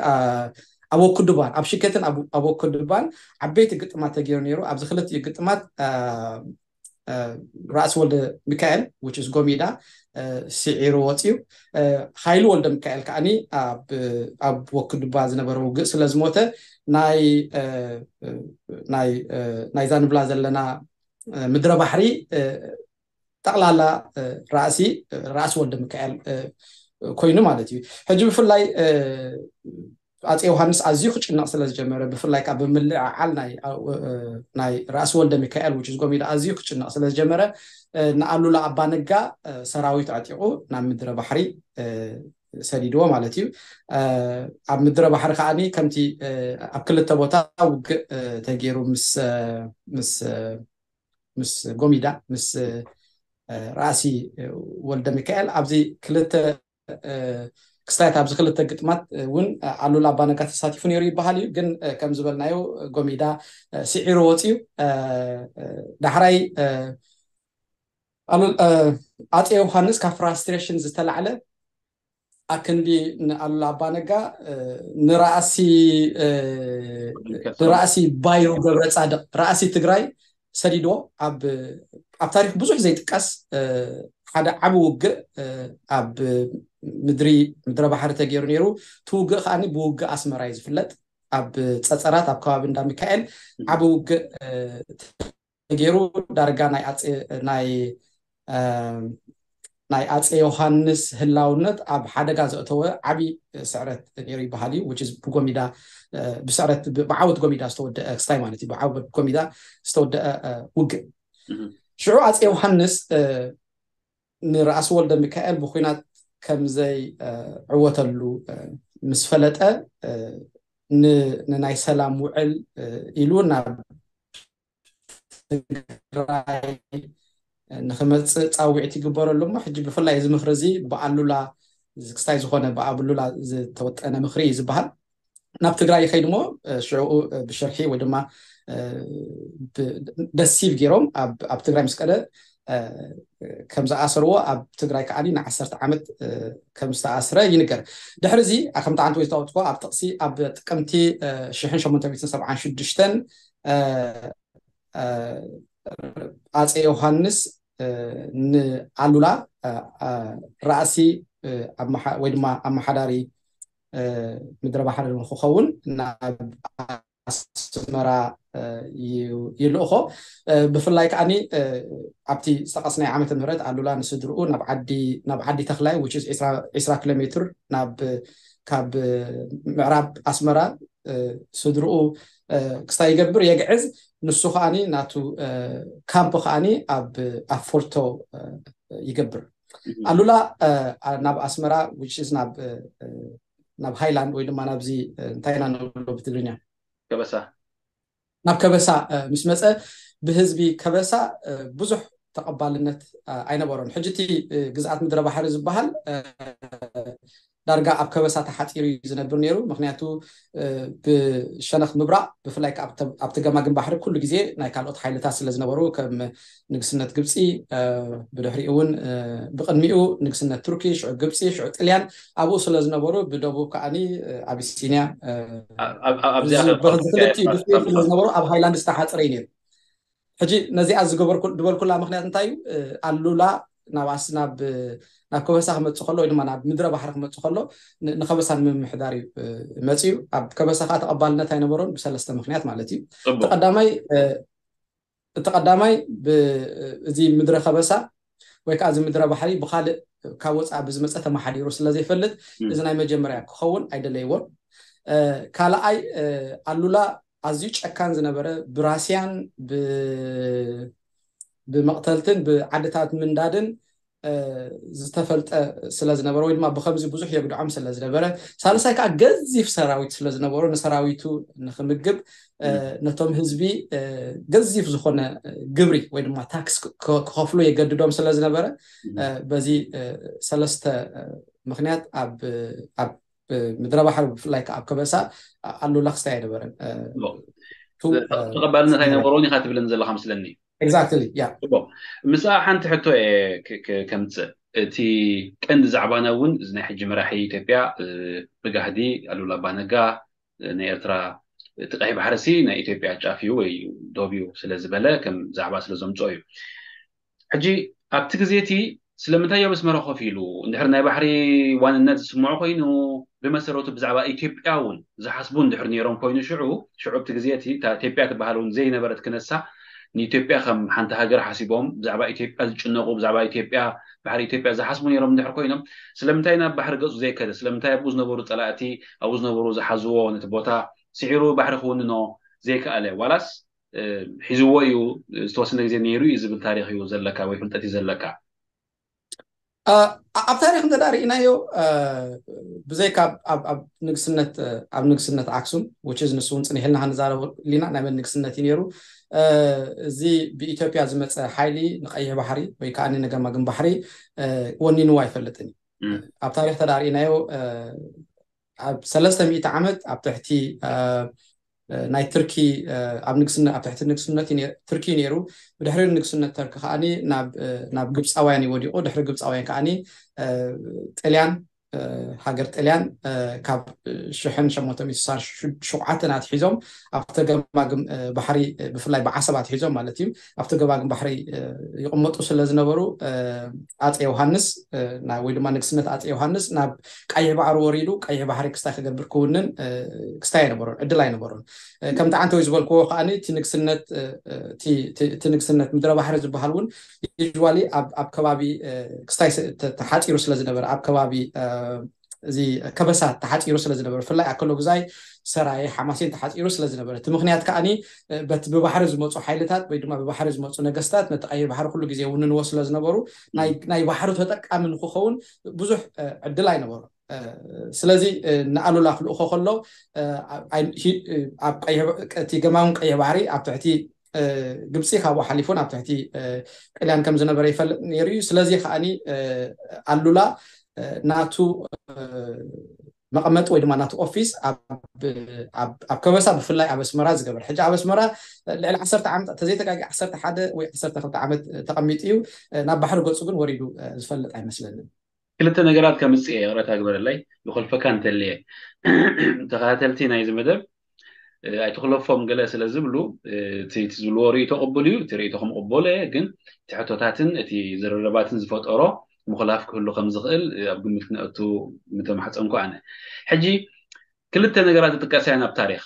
ኣብ ወክዱባን ኣብ ሽከትን ኣብ ወክዱባን ዓበይቲ ግጥማት ተገይሩ ነይሩ። ኣብዚ ክልቲኡ ግጥማት ራእሲ ወልደ ሚካኤል which is ጎሚዳ ስዒሩ ወፅዩ። ሓይሉ ወልደ ሚካኤል ከዓኒ ኣብ ወክዱባ ዝነበረ ውግእ ስለዝሞተ ናይ ናይዛ ንብላ ዘለና ምድረ ባሕሪ ጠቕላላ ራእሲ ራእሲ ወልደ ሚካኤል ኮይኑ ማለት እዩ። ሕጂ ብፍላይ ኣፀ ዮሃንስ ኣዝዩ ክጭነቕ ስለ ዝጀመረ፣ ብፍላይ ካብ ብምልዕዓል ናይ ራእሲ ወልደ ሚካኤል ውጭ ዝጎሚዳ ኣዝዩ ክጭነቕ ስለ ዝጀመረ፣ ንኣሉላ ኣባነጋ ሰራዊት ኣዕጢቑ ናብ ምድረ ባሕሪ ሰዲድዎ ማለት እዩ። ኣብ ምድረ ባሕሪ ከዓኒ ከምቲ ኣብ ክልተ ቦታ ውግእ ተገይሩ ምስ ምስ ምስ ጎሚዳ ምስ ራእሲ ወልደ ሚካኤል ኣብዚ ክልተ ክስታያት ኣብዚ ክልተ ግጥማት እውን ኣሉላ ኣባነጋ ተሳቲፉ ነይሩ ይበሃል እዩ። ግን ከም ዝበልናዮ ጎሚዳ ስዒሩ ወፅዩ። ዳሕራይ ኣፀ ዮሃንስ ካብ ፍራስትሬሽን ዝተላዕለ ኣክንዲ ንኣሉላ ኣባነጋ ንራእሲ ንራእሲ ባይሩ ገብረ ፃድቕ ራእሲ ትግራይ ሰዲድዎ። ኣብ ኣብ ታሪክ ብዙሕ ዘይጥቀስ ሓደ ዓቢ ውግእ ኣብ ምድሪ ምድረ ባሕሪ ተገይሩ ነይሩ። እቲ ውግእ ከዓኒ ብውግእ ኣስመራ እዩ ዝፍለጥ። ኣብ ፀፀራት ኣብ ከባቢ እንዳ ሚካኤል ዓቢ ውግእ ተገይሩ። ዳርጋ ናይ ኣፀ ናይ ናይ ኣፀ ዮሃንስ ህላውነት ኣብ ሓደጋ ዘእተወ ዓቢ ስዕረት ነይሩ ይበሃል እዩ። ብጎሚዳ ብስዕረት ብዓወት ጎሚዳ ዝተወደአ ክስታይ ማለት እዩ። ብዓወት ጎሚዳ ዝተወደአ ውግእ። ሽዑ ኣፀ ዮሃንስ ንራእሲ ወልደ ሚካኤል ብኩናት ከምዘይ ዕወተሉ ምስ ፈለጠ ንናይ ሰላም ውዕል ኢሉ ናብ ትግራይ ንክመፅእ ፃውዒት ይግበረሉ። እሞ ሕጂ ብፍላይ እዚ ምክሪ እዚ ብኣሉላ ክስታይ ዝኾነ ብኣሉላ ዝተወጠነ ምክሪ እዩ ዝበሃል። ናብ ትግራይ ይኸይድ እሞ ሽዕኡ ብሽርሒ ወይ ድማ ደሲቭ ገይሮም ኣብ ትግራይ ምስ ቀደ ከም ዝኣሰርዎ ኣብ ትግራይ ከዓኒ ንዓሰርተ ዓመት ከም ዝተኣስረ ይንገር። ድሕሪ እዚ ከምቲ ዓንተ ወይ ዝተወጥኮ ኣብ ጥቕሲ ኣብ ጥቅምቲ ሽሕን ሸሞንተ ሚእትን ሰብዓን ሽዱሽተን ኣፀ ዮሃንስ ንኣሉላ ራእሲ ወይ ድማ ኣመሓዳሪ ምድረ ባሕሪ ንክኸውን ናብ ኣስመራ ይልእኾ። ብፍላይ ከዓኒ ኣብቲ ዝጠቐስናዮ ዓመተ ምህረት ኣሉላ ንስድርኡ ናብ ዓዲ ተኽላይ ዒስራ ኪሎ ሜትር ናብ ካብ ምዕራብ ኣስመራ ስድርኡ ክስታይ ይገብር የግዕዝ። ንሱ ከዓኒ ናቱ ካምፕ ከዓኒ ኣብ ኣፎርቶ ይገብር። ኣሉላ ናብ ኣስመራ ናብ ሃይላንድ ወይ ድማ ናብዚ እንታይ ኢና ንብሎ ብትግርኛ ከበሳ ናብ ከበሳ ምስ መፀ ብህዝቢ ከበሳ ብዙሕ ተቐባልነት ኣይነበሮን። ሕጂ እቲ ግዝኣት ምድረ ባሕሪ ዝበሃል ዳርጋ ኣብ ከበሳ ተሓፂሩ እዩ ዝነብር ነይሩ። ምክንያቱ ብሸነኽ ምብራቕ ብፍላይ ኣብቲ ገማግም ባሕሪ ኩሉ ግዜ ናይ ካልኦት ሓይልታት ስለ ዝነበሩ ከም ንግስነት ግብፂ ብድሕሪኡ እውን ብቅድሚኡ ንግስነት ቱርኪ ሽዑ ግብፂ ሽዑ ጥልያን ኣብኡ ስለ ዝነበሩ ብደቡብ ከዓኒ ኣቢሲንያ ዝክልቲኡ ግዜ ስለ ዝነበሩ ኣብ ሃይላንድ ዝተሓፅረ እዩ ነይሩ። ሕጂ ነዚኣ ዝገበርኩ ዝበልኩላ ምክንያት እንታይ እዩ? ኣሉላ ናብ ኣስ ናብ ናብ ከበሳ ክመፅእ ከሎ ወይ ድማ ናብ ምድረ ባሕሪ ክመፅእ ከሎ ንከበሳ ንምምሕዳር እዩ መፅዩ። ኣብ ከበሳ ከዓ ተቐባልነት ኣይነበሮን ብሰለስተ ምክንያት ማለት እዩ። እቲ ቀዳማይ እቲ ቀዳማይ እዚ ምድረ ከበሳ ወይ ከዓ እዚ ምድረ ባሕሪ ብካልእ ካብ ወፃኢ ብዝመፀ ተመሓዲሩ ስለዘይፈልጥ እዚ ናይ መጀመርያ ክኸውን ኣይደለይዎን። ካልኣይ ኣሉላ ኣዝዩ ጨካን ዝነበረ ብራስያን ብመቕተልትን ብዓድታት ምንዳድን ዝተፈልጠ ስለ ዝነበረ ወይ ድማ ብከምዚ ብዙሕ የጉድዖም ስለ ዝነበረ፣ ሳልሳይ ከዓ ገዚፍ ሰራዊት ስለ ዝነበሩ ንሰራዊቱ ንክምግብ ነቶም ህዝቢ ገዚፍ ዝኾነ ግብሪ ወይ ድማ ታክስ ክኸፍሉ የገድዶም ስለ ዝነበረ በዚ ሰለስተ ምክንያት ኣብ ኣብ ምድረ ባሕሪ ብፍላይ ከዓ ኣብ ከበሳ ኣሉላ ክስታይ ኣይነበረን። ተቐባልነት ኣይነበሮን ኢካ ትብለኒ ዘለካ መስለኒ። ኤግዛክትሊ ያ ምስኣ ሓንቲ ሕቶ እየ ከምፅእ። እቲ ቀንዲ ዛዕባና እውን እዚ ናይ ሕጂ መራሒ ኢትዮጵያ ብጋህዲ ኣሉላ ኣባነጋ ናይ ኤርትራ እቲ ቀይሕ ባሕሪ ሲ ናይ ኢትዮጵያ ጫፍ እዩ ወይ ዶብ እዩ ስለ ዝበለ ከም ዛዕባ ስለ ዘምፅኦ እዩ። ሕጂ ኣብቲ ግዜ እቲ ስለምንታይ ኣብ ኣስመራ ኮፍ ኢሉ እንድሕር ናይ ባሕሪ ዋንነት ዝስምዖ ኮይኑ ብመሰረቱ ብዛዕባ ኢትዮጵያ እውን ዝሓስቡ እንድሕር ነይሮም ኮይኑ ሽዑ ሽዑ ኣብቲ ግዜ እቲ ኢትዮጵያ ትበሃል እውን ዘይነበረት ክነሳ ንኢትዮጵያ ከም ሓንቲ ሃገር ሓሲቦም ብዛዕባ ኢትዮጵያ ዝጭነቑ፣ ብዛዕባ ኢትዮጵያ፣ ባሕሪ ኢትዮጵያ ዝሓስቡ ነይሮም እንድሕር ኮይኖም፣ ስለምንታይ ናብ ባሕሪ ገጹ ዘይከደ? ስለምንታይ ኣብኡ ዝነበሩ ጸላእቲ፣ ኣብኡ ዝነበሩ ዝሓዝዎ ነቲ ቦታ ስዒሩ ባሕሪ ክውንኖ ዘይከኣለ? ዋላስ እ፣ ሒዝዎ እዩ፣ ዝተወሰነ ግዜ ነይሩ እዩ ዝብል ታሪኽ እዩ ዘለካ ወይ ፍልጠት እዩ ዘለካ? ኣብ ታሪክ እንተ ርኢናዮ፣ ብዘይካ ኣብ ንግስነት ኣብ ንግስነት ኣክሱም፣ which is ንሱ እውን ጽኒሕልና ክንዛረብ ሊና ናይ መን ንግስነት እዩ ነይሩ። እዚ ብኢትዮጵያ ዝመፀ ሓይሊ ንቀይሕ ባሕሪ ወይ ከዓ ንገማግም ባሕሪ ወኒንዎ ኣይፈልጥን እዩ። ኣብ ታሪክ ተዳርኢናዮ፣ ኣብ ሰለስተ ሚእቲ ዓመት ኣብ ትሕቲ ናይ ትርኪ ኣብ ንግስነት ኣብ ትሕቲ ንግስነት ትርኪ ነይሩ። ብድሕሪ ንግስነት ተርኪ ከዓኒ ናብ ግብፃውያን እዩ ወዲቑ። ድሕሪ ግብፃውያን ከዓኒ ጥልያን ሃገር ጥልያን ካብ ሽሕን ሸሞንተ ሚእቲ ሽውዓተን ኣትሒዞም ኣብቲ ገማግም ባሕሪ፣ ብፍላይ ብዓሰብ ኣትሒዞም ማለት እዩ፣ ኣብቲ ገማግም ባሕሪ ይቕመጡ ስለ ዝነበሩ፣ ኣፀ ዮሃንስ ወይ ድማ ንግስነት ኣፀ ዮሃንስ ናብ ቀይሕ ባሕሪ ወሪዱ ቀይሕ ባሕሪ ክስታይ ክገብር ክውንን ክስታይ ኣይነበሮን፣ ዕድል ኣይነበሮን። ከምቲ ዓንተወይ ዝበልክዎ ከዓኒ እቲ ንግስነት እቲ ንግስነት ምድረ ባሕሪ ዝበሃል እውን usually ኣብ ከባቢ ክስታይ ተሓፂሩ ስለ ዝነበረ፣ ኣብ ከባቢ እዚ ከበሳ ተሓፂሩ ስለ ዝነበረ፣ ብፍላይ ኣከለጉዛይ፣ ሰራየ፣ ሓማሴን ተሓፂሩ ስለ ዝነበረ፣ እቲ ምክንያት ከዓኒ በቲ ብባሕሪ ዝመፁ ሓይልታት ወይ ድማ ብባሕሪ ዝመፁ ነገስታት ነቲ ቀይሕ ባሕሪ ኩሉ ግዜ ውንንዎ ስለ ዝነበሩ ናይ ባሕሪ ተጠቃሚ ንክኸውን ብዙሕ ዕድል ኣይነበሩ። ስለዚ ንኣሉላ ክልእኮ ከሎ እቲ ገማውን ቀይሕ ባሕሪ ኣብ ትሕቲ ግብፂ ካብኡ ሓሊፉ ናብ ትሕቲ ጥልያን ከም ዝነበረ ይፈልጥ ነይሩ እዩ። ስለዚ ከዓኒ ኣሉላ ናቱ መቐመጢ ወይ ድማ ናቱ ኦፊስ ኣብ ከበሳ ብፍላይ ኣብ ኣስመራ ዝገበር። ሕጂ ኣብ ኣስመራ ልዕሊ ዓሰርተ ዓመት ተዘይተጋጊ ዓሰርተ ሓደ ወይ ዓሰርተ ክልተ ዓመት ተቐሚጡ እዩ። ናብ ባሕሪ ገፁ ግን ወሪዱ ዝፈልጥ ኣይመስለንን። ክልተ ነገራት ከምፅእ እየ፣ ይቕረታ ግበረለይ፣ ይኾልፈካ እንተልየ ተኸታተልቲ ናይዚ መደብ ኣይትኽለፎም ገለ ስለ ዝብሉ፣ እቲ ዝብልዎ ርእይቶ ቅቡል እዩ። እቲ ርእይቶ ከም ቅቡል እየ፣ ግን እቲ ሕቶታትን እቲ ዝርርባትን ዝፈጠሮ ምኽላፍ ክህሉ ከም ዝኽእል ኣብ ግምት ክነእቱ ምተማሕፀንኩ ኣነ። ሕጂ ክልተ ነገራት ዝጥቀስ እያ ናብ ታሪክ።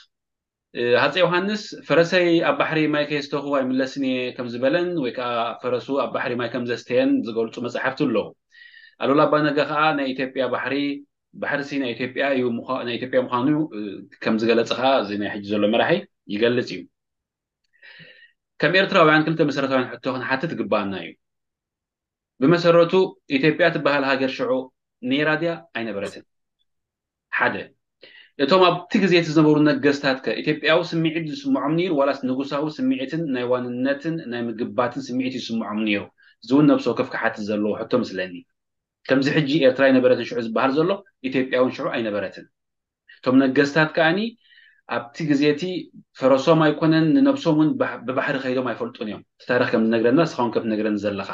ሃፀ ዮሃንስ ፈረሰይ ኣብ ባሕሪ ማይ ከየስተኹ ኣይምለስን እየ ከም ዝበለን ወይ ከዓ ፈረሱ ኣብ ባሕሪ ማይ ከም ዘስተየን ዝገልፁ መፅሓፍቲ ኣለዉ። ኣሉላ ኣባነጋ ከዓ ናይ ኢትዮጵያ ባሕሪ፣ ባሕርሲ ናይ ኢትዮጵያ እዩ፣ ናይ ኢትዮጵያ ምዃኑ ከም ዝገለፀ ከዓ እዚ ናይ ሕጂ ዘሎ መራሒ ይገልፅ እዩ። ከም ኤርትራውያን ክልተ መሰረታውያን ሕቶ ክንሓትት ግባኣና እዩ። ብመሰረቱ ኢትዮጵያ ትበሃል ሃገር ሽዑ ነይራ ድያ ኣይነበረትን? ሓደ። እቶም ኣብቲ ግዜ እቲ ዝነበሩ ነገስታት ከ ኢትዮጵያዊ ስምዒት ዝስምዖም ነይሩ ዋላስ ንጉሳዊ ስምዒትን ናይ ዋንነትን ናይ ምግባትን ስምዒት ይስምዖም ነይሩ? እዚ እውን ነብሲ ወከፍ ክሓትት ዘለዎ ሕቶ ምስለኒ። ከምዚ ሕጂ ኤርትራ ኣይነበረትን ሽዑ ዝበሃል ዘሎ ኢትዮጵያ እውን ሽዑ ኣይነበረትን። እቶም ነገስታት ከዓኒ ኣብቲ ግዜ እቲ ፈረሶም ኣይኮነን ንነብሶም እውን ብባሕሪ ከይዶም ኣይፈልጡን እዮም። እቲ ታሪክ ከም ዝነግረና ንስኻ እውን ከም ትነግረኒ ዘለኻ።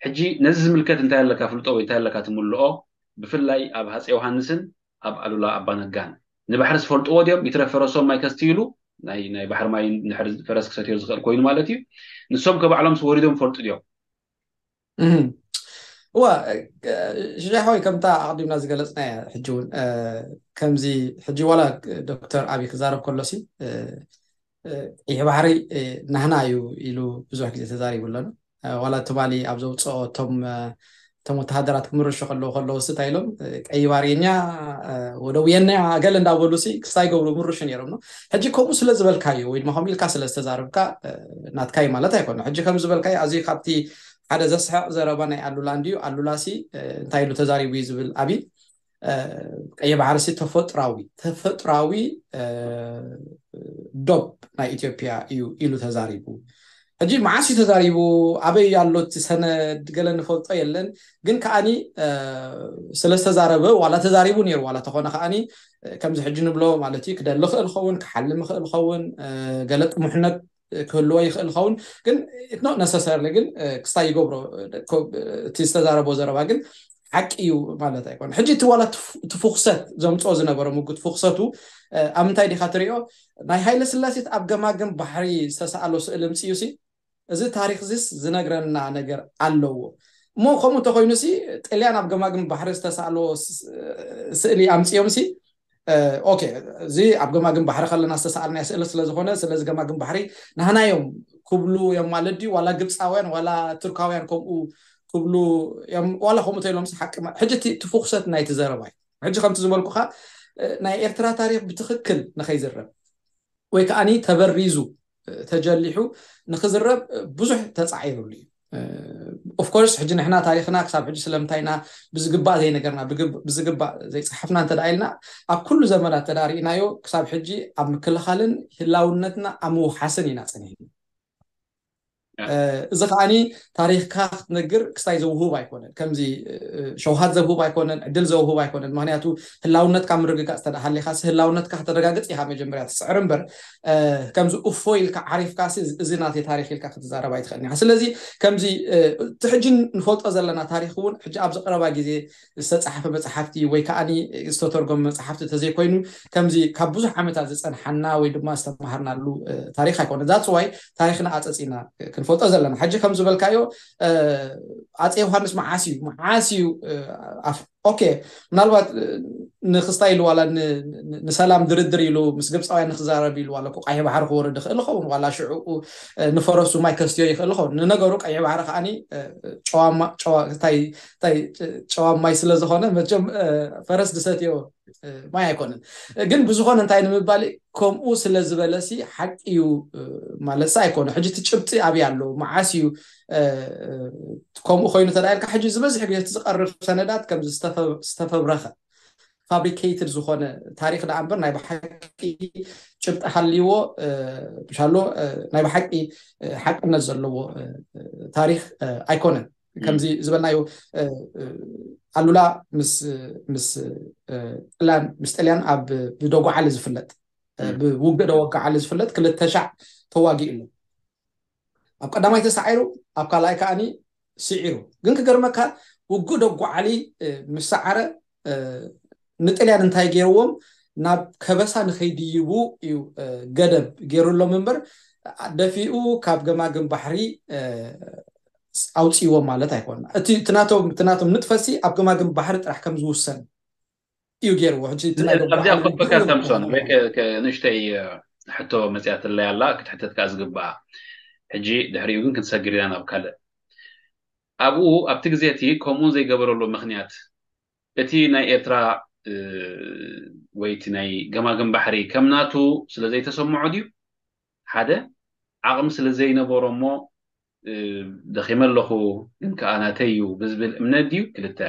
ሕጂ ነዚ ዝምልከት እንታይ ኣለካ ፍልጦ ወይ እንታይ ኣለካ ትምልኦ? ብፍላይ ኣብ ሃፀ ዮሃንስን ኣብ ኣሉላ ኣባነጋን ንባሕሪ ዝፈልጥዎ ድዮም? ይትረፍ ፈረሶም ማይ ከስትይሉ ናይ ናይ ባሕሪ ማይ ንድሕሪ ፈረስ ክሰትዮ ዝኽእል ኮይኑ ማለት እዩ። ንሶም ከባዕሎም ወሪዶም ይፈልጡ ድዮም? እዋ ሽሻይ ሓወይ ከምታ ኣቕዲምና ዝገለፅናያ ሕጂ እውን ከምዚ ሕጂ ዋላ ዶክተር ኣብይ ክዛረብ ከሎሲ ቀይሕ ባሕሪ ናህና እዩ ኢሉ ብዙሕ ግዜ ተዛሪቡ ኣሎ። ዋላ ትማሊ ኣብ ዘውፅኦ እቶም እቶም ወተሃደራት ክምርሹ ከለዉ ከለዉ ሲ እንታይ ኢሎም ቀይ ባሕሪ የኛ ወደው የና ገለ እንዳበሉ ሲ ክስታይ ገብሩ ምርሹ ነይሮም ነው። ሕጂ ከምኡ ስለ ዝበልካዮ ወይ ድማ ከምኡ ኢልካ ስለ ዝተዛረብካ ናትካይ ማለት ኣይኮነ። ሕጂ ከም ዝበልካዮ ኣዝዩ ካብቲ ሓደ ዘስሕቕ ዘረባ ናይ ኣሉላ እንድዩ። ኣሉላ ሲ እንታይ ኢሉ ተዛሪቡ እዩ ዝብል ኣብይ ቀይ ባሕሪ ሲ ተፈጥራዊ ተፈጥራዊ ዶብ ናይ ኢትዮጵያ እዩ ኢሉ ተዛሪቡ። ሕጂ መዓስ እዩ ተዛሪቡ? ኣበይ ኣሎ እቲ ሰነድ? ገለ ንፈልጦ የለን። ግን ከዓኒ ስለ ዝተዛረበ ዋላ ተዛሪቡ ነይሩ ዋላ ተኾነ ከዓኒ ከምዚ ሕጂ ንብሎ ማለት እዩ ክደሊ ክእል ኸውን ክሓልም ክእል ኸውን ገለ ጥሙሕነት ክህልዎ ይኽእል ኸውን ግን it's not necessarily ግን ክስታይ ይገብሮ እቲ ዝተዛረቦ ዘረባ ግን ሓቂ እዩ ማለት ኣይኮነ። ሕጂ እቲ ዋላ እቲ ፍኽሰት ዘምፅኦ ዝነበረ ምጉት ፍኽሰቱ ኣብ ምንታይ ዲኻ ትሪኦ? ናይ ሃይለ ስላሴት ኣብ ገማግም ባሕሪ ዝተሰኣሎ ስእሊ ምፅዩ ሲ እዚ ታሪክ ዚስ ዝነግረና ነገር ኣለዎ እሞ ከምኡ እንተኮይኑ ሲ ጥልያን ኣብ ገማግም ባሕሪ ዝተሰኣሎ ስእሊ ኣምፅዮም ሲ ኦኬ እዚ ኣብ ገማግም ባሕሪ ከለና ዝተሰኣልናዮ ስእሊ ስለዝኮነ ስለዚ ገማግም ባሕሪ ናህናዮም ክብሉ እዮም ማለት ድዩ? ዋላ ግብፃውያን ዋላ ቱርካውያን ከምኡ ክብሉ እዮም፣ ዋላ ከምኡ ተኢሎምስ ሓቂ ማ- ሕጂ እቲ እቲ ፍኹሰት ናይቲ ዘረባ እዩ። ሕጂ ከምቲ ዝበልኩኻ፣ እ፣ ናይ ኤርትራ ታሪኽ ብትኽክል ንኸይዝረብ ወይ ከዓኒ ተበሪዙ፣ እ፣ ተጀሊሑ ንኽዝረብ፣ እ፣ ብዙሕ ተፃዒሩሉ እዩ። ኦፍኮርስ ሕጂ ንሕና ታሪኽና ክሳብ ሕጂ ስለምንታይ ኢና ብዝግባእ ዘይነገርና፣ ብግብ- ብዝግባእ ዘይፀሓፍና እንተ ደኣ ኢልና፣ ኣብ ኩሉ ዘመናት እንተ ደኣ ርኢናዮ፣ ክሳብ ሕጂ ኣብ ምክልኻልን ህላውነትና ኣብ ምውሓስን ኢና ፀኒሕና። ያ። እ፣ እዚ ከዓኒ ታሪኽካ ክትነግር ክስታይ ዘውህብ ኣይኮነን። ከምዚ እ፣ ሸውሃት ዘውህብ ኣይኮነን፣ ዕድል ዘውህብ ኣይኮነን። ምክንያቱ ህላውነትካ ምርግጋፅ ተደሓሊኻሲ፣ ህላውነትካ ከተረጋግፅ ኢኻ መጀመርያ ትፅዕር እምበር፣ እ፣ ከምዚ እፎ ኢልካ ዓሪፍካሲ፣ እዚ ናተይ ታሪኽ ኢልካ ክትዛረብ ኣይትኽእልን ኢኻ። ስለዚ ከምዚ እ፣ እቲ ሕጂ ንፈልጦ ዘለና ታሪኽ እውን ሕጂ ኣብዚ ቀረባ ግዜ ዝተፃሓፈ መፅሓፍቲ ወይ ከዓኒ ዝተተርጎመ መፅሓፍቲ ተዘይኮይኑ፣ ከምዚ ካብ ብዙሕ ዓመታት ዝፀንሓና ወይ ድማ ዝተምሃርናሉ እ፣ ታሪኽ ኣይኮነ። ዛትስ ዋይ ታሪኽና ኣፀፂና ክንፈልጦ ዘለና። ሕጂ ከም ዝበልካዮ እ፣ ኣፀ ዮሃንስ መዓስ እዩ፣ መዓስ እዩ እ፣ ኣፍ- ኦኬ፣ ምናልባት እ፣ ንክስታይ ኢሉ ዋላ ን- ን- ንሰላም ድርድር ኢሉ ምስ ግብፃውያን ንክዛረብ ኢሉ ዋላ እኮ ቀይሕ ባሕሪ ክወርድ ይኽእል ይኸውን፣ ዋላ ሽዑ እ፣ ንፈረሱ ማይ ከስትዮ ይኽእል ይኸውን። ንነገሩ ቀይሕ ባሕሪ ከዓኒ እ፣ ጨዋማ ጨዋ- እንታይ እንታይ ጨዋ ማይ ስለ ዝኾነ መቸም እ፣ ፈረስ ዝሰትዮ እ፣ ማይ ኣይኮነን። ግን ብዝኾነ እንታይ ንምባል፣ ከምኡ ስለ ዝበለሲ ሓቂ እዩ እ፣ ማለትሲ ኣይኮነ። ሕጂ እቲ ጭብጢ ኣብይ ኣሎ፣ መዓስ እዩ እ፣ እ፣ ከምኡ ኮይኑ ተዳኢልካ፣ ሕጂ ዝበዝሕ ግዜ እቲ ዝቐርብ ሰነዳት ከም ዝተፈ- ዝተፈብረኸ ፋብሪኬትድ ዝኾነ ታሪኽ ደኣ እምበር ናይ ብሓቂ ጭብጢ ሃልይዎ እ፣ ብሻሎ እ፣ ናይ ብሓቂ እ፣ ሓቅነት ዘለዎ እ፣ እ፣ ታሪኽ እ፣ ኣይኮነን። ከምዚ ዝበልናዮ እ፣ እ፣ ኣሉላ ምስ ምስ እ፣ ጥልያን ምስ ጥልያን ኣብ ብደጓዓሊ ዝፍለጥ እ፣ ብውግእ ደወጋዓሊ ዝፍለጥ ክልተ ሻዕ ተዋጊኡ ኣሎ። ኣብ ቀዳማይ ተሳዒሩ፣ ኣብ ካልኣይ ከዓኒ ስዒሩ። ግን ክገርመካ ውግእ ደጓዓሊ እ፣ ምስ ሰዓረ እ፣ ንጥልያን እንታይ ገይርዎም፣ ናብ ከበሳ ንኸይድይቡ እዩ እ፣ ገደብ ገይሩሎም እምበር ደፊኡ ካብ ገማግም ባሕሪ እ፣ ኣውፅእዎም ማለት ኣይኮነ። እቲ እቲ ናቶም እቲ ናቶም ንጥፈሲ ኣብ ገማግም ባሕሪ ጥራሕ ከም ዝውሰን እዩ ገይርዎ። ሕጂ እቲ ናይ ኣብዚኣ ደጓዓሊ ከበካ ውግእ ሳምሶን ወይ ከ- ከ- ንእሽተይ እ፣ ሕቶ መፅያትለይ ኣላ ክትሕተትካ ዝግባኣ። ሕጂ ድሕሪኡ ግን ክንሰግር ኢና ናብ ካልእ። ኣብኡ ኣብቲ ግዜ እቲ ከምኡን ዘይገበረሉ ምክንያት እቲ ናይ ኤርትራ እ፣ ወይ እቲ ናይ ገማግም ባሕሪ ከም ናቱ ስለ ዘይተሰምዖ ድዩ? ሓደ ዓቕሚ ስለ ዘይነበሮ እሞ እ፣ ደኺመ ኣለኹ ግን ከኣ ናተይ እዩ ብዝብል እምነት ድዩ? ክልተ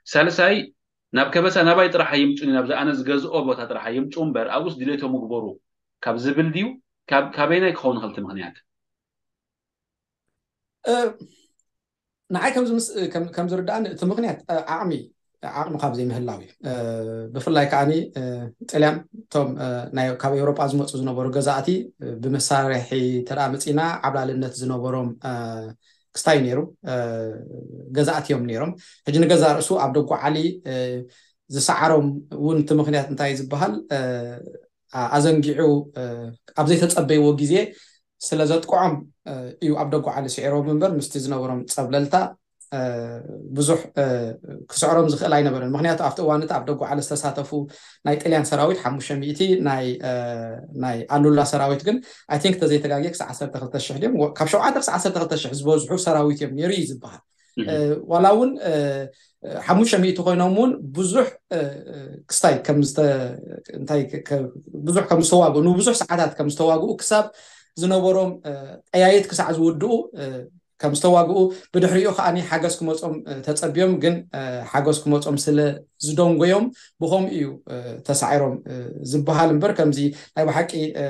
ሳልሳይ ናብ ከበሳ ናባይ ጥራሕ ኣይምፁኒ ናብዚ ኣነ ዝገዝኦ ቦታ ጥራሕ ኣይምፁ እምበር ኣብኡስ ድሌቶም ግበሩ ካብ ዝብል ድዩ? ካብ- ካበይናይ ክኸውን ይኽእል እቲ ምክንያት? እ፣ ንዓይ ከም ዝምስ- ከም- ከም ዝርዳእኒ እቲ ምክንያት እ፣ ዓቕሚ ዓቕሚ ካብ ዘይምህላው እዩ። እ፣ ብፍላይ ከዓኒ እ፣ ጥልያን እቶም እ፣ ናይ ካብ ኤውሮጳ ዝመፁ ዝነበሩ ገዛእቲ እ፣ ብመሳርሒ ተደኣ መፂና ዓብላልነት ዝነበሮም እ፣ ክስታይ ነይሩ እ፣ ገዛእቲ እዮም ነይሮም። ሕጂ ንገዛ ርእሱ ኣብ ደጓዓሊ እ፣ ዝሰዓሮም እውን እቲ ምክንያት እንታይ ዝበሃል እ፣ ኣ- ኣዘንጊዑ እ፣ ኣብ ዘይተፀበይዎ ግዜ ስለ ዘጥቅዖም እ፣ እዩ ኣብ ደጓዓሊ ስዒሮም እምበር ምስቲ ዝነበሮም ፀብለልታ እ፣ ብዙሕ እ፣ ክስዕሮም ዝኽእል ኣይነበረን። ምክንያቱ ኣብቲ እዋን እቲ ኣብ ደጓዓሊ ዝተሳተፉ ናይ ጥልያን ሰራዊት ሓሙሽተ ሚእቲ፣ ናይ እ፣ ናይ ኣሉላ ሰራዊት ግን ኣይ ቲንክ ተዘይተጋግየ ክሳዕ ዓሰርተ ክልተ ሽሕ ድዮም ወ- ካብ ሸውዓተ ክሳዕ ዓሰርተ ክልተ ሽሕ ዝበዝሑ ሰራዊት እዮም ነይሩ እዩ ዝበሃል። እ፣ ዋላ እውን እ፣ ሓሙሽተ ሚእቲ ኮይኖም እውን ብዙሕ እ፣ እ፣ ክስታይ ከም ዝተ- እንታይ ከ- ከ- ብዙሕ ከም ዝተዋግኡ ንብዙሕ ሰዓታት ከም ዝተዋግኡ ክሳብ ዝነበሮም እ፣ ጠያየት ክሳዕ ዝውድኡ እ፣ ከም ዝተዋግኡ ብድሕሪኡ ከዓኒ ሓገዝ ክመጾም እ፣ ተጸብዮም ግን እ፣ ሓገዝ ክመጾም ስለ ዝደንጎዮም ብኸምኡ እዩ እ፣ ተሳዒሮም እ፣ ዝበሃል እምበር ከምዚ ናይ ብሓቂ እ፣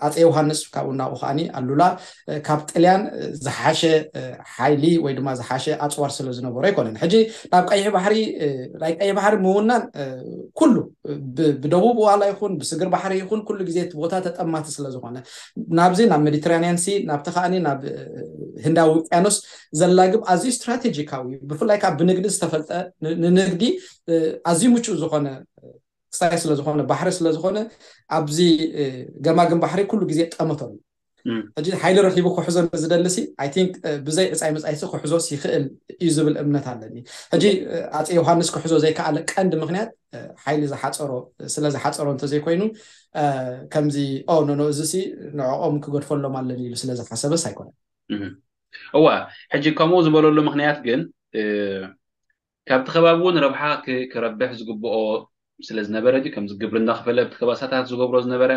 ኣፀ ዮሃንስ ካብኡ እናብኡ ከዓኒ ኣሉላ እ፣ ካብ ጥልያን እ፣ ዝሓሸ እ፣ ሓይሊ ወይ ድማ ዝሓሸ ኣፅዋር ስለ ዝነበሮ ኣይኮነን። ሕጂ ናብ ቀይሕ ባሕሪ እ፣ ናይ ቀይሕ ባሕሪ ምውናን እ፣ ኩሉ እ፣ ብ- ብደቡብ ዋላ ይኹን ብስግር ባሕሪ ይኹን ኩሉ ግዜ እቲ ቦታ ተጠማቲ ስለ ዝኾነ ናብዚ ናብ ሜዲትራኒያን ሲ ናብቲ ከዓኒ ናብ እ፣ ህንዳዊ ውቅያኖስ ዘላግብ ኣዝዩ ስትራቴጂካዊ እዩ። ብፍላይ ካብ ብንግዲ ዝተፈልጠ ን- ንንግዲ እ፣ ኣዝዩ ምቹእ ዝኾነ ክስታይ ስለ ዝኾነ ባሕሪ ስለ ዝኾነ ኣብዚ እ፣ ገማግም ባሕሪ ኩሉ ግዜ ጠመተሉ። ሕጂ ሓይሊ ረኪቡ ክሕዞ ንዝደልሲ I think ብዘይ ዕፃይ ምፃይሲ ክሕዞስ ይኽእል እዩ ዝብል እምነት ኣለኒ። ሕጂ ኣፀ ዮሃንስ ክሕዞ ዘይከኣለ ቀንዲ ምክንያት ሓይሊ ዝሓፀሮ ስለ ዝሓፀሮ እንተዘይኮይኑ ከምዚ ኦ ኖኖ እዚሲ ንዕኦም ክገድፈሎም ኣለኒ ኢሉ ስለ ዝሓሰበስ ኣይኮነን። እዋ ሕጂ ከምኡ ዝበለሉ ምክንያት ግን ካብቲ ከባቢ እውን ረብሓ ክረብሕ ዝግብኦ ስለ ዝነበረ ድዩ? ከምዚ ግብሪ እንዳኽፈለ ኣብቲ ከባሳታት ዝገብሮ ዝነበረ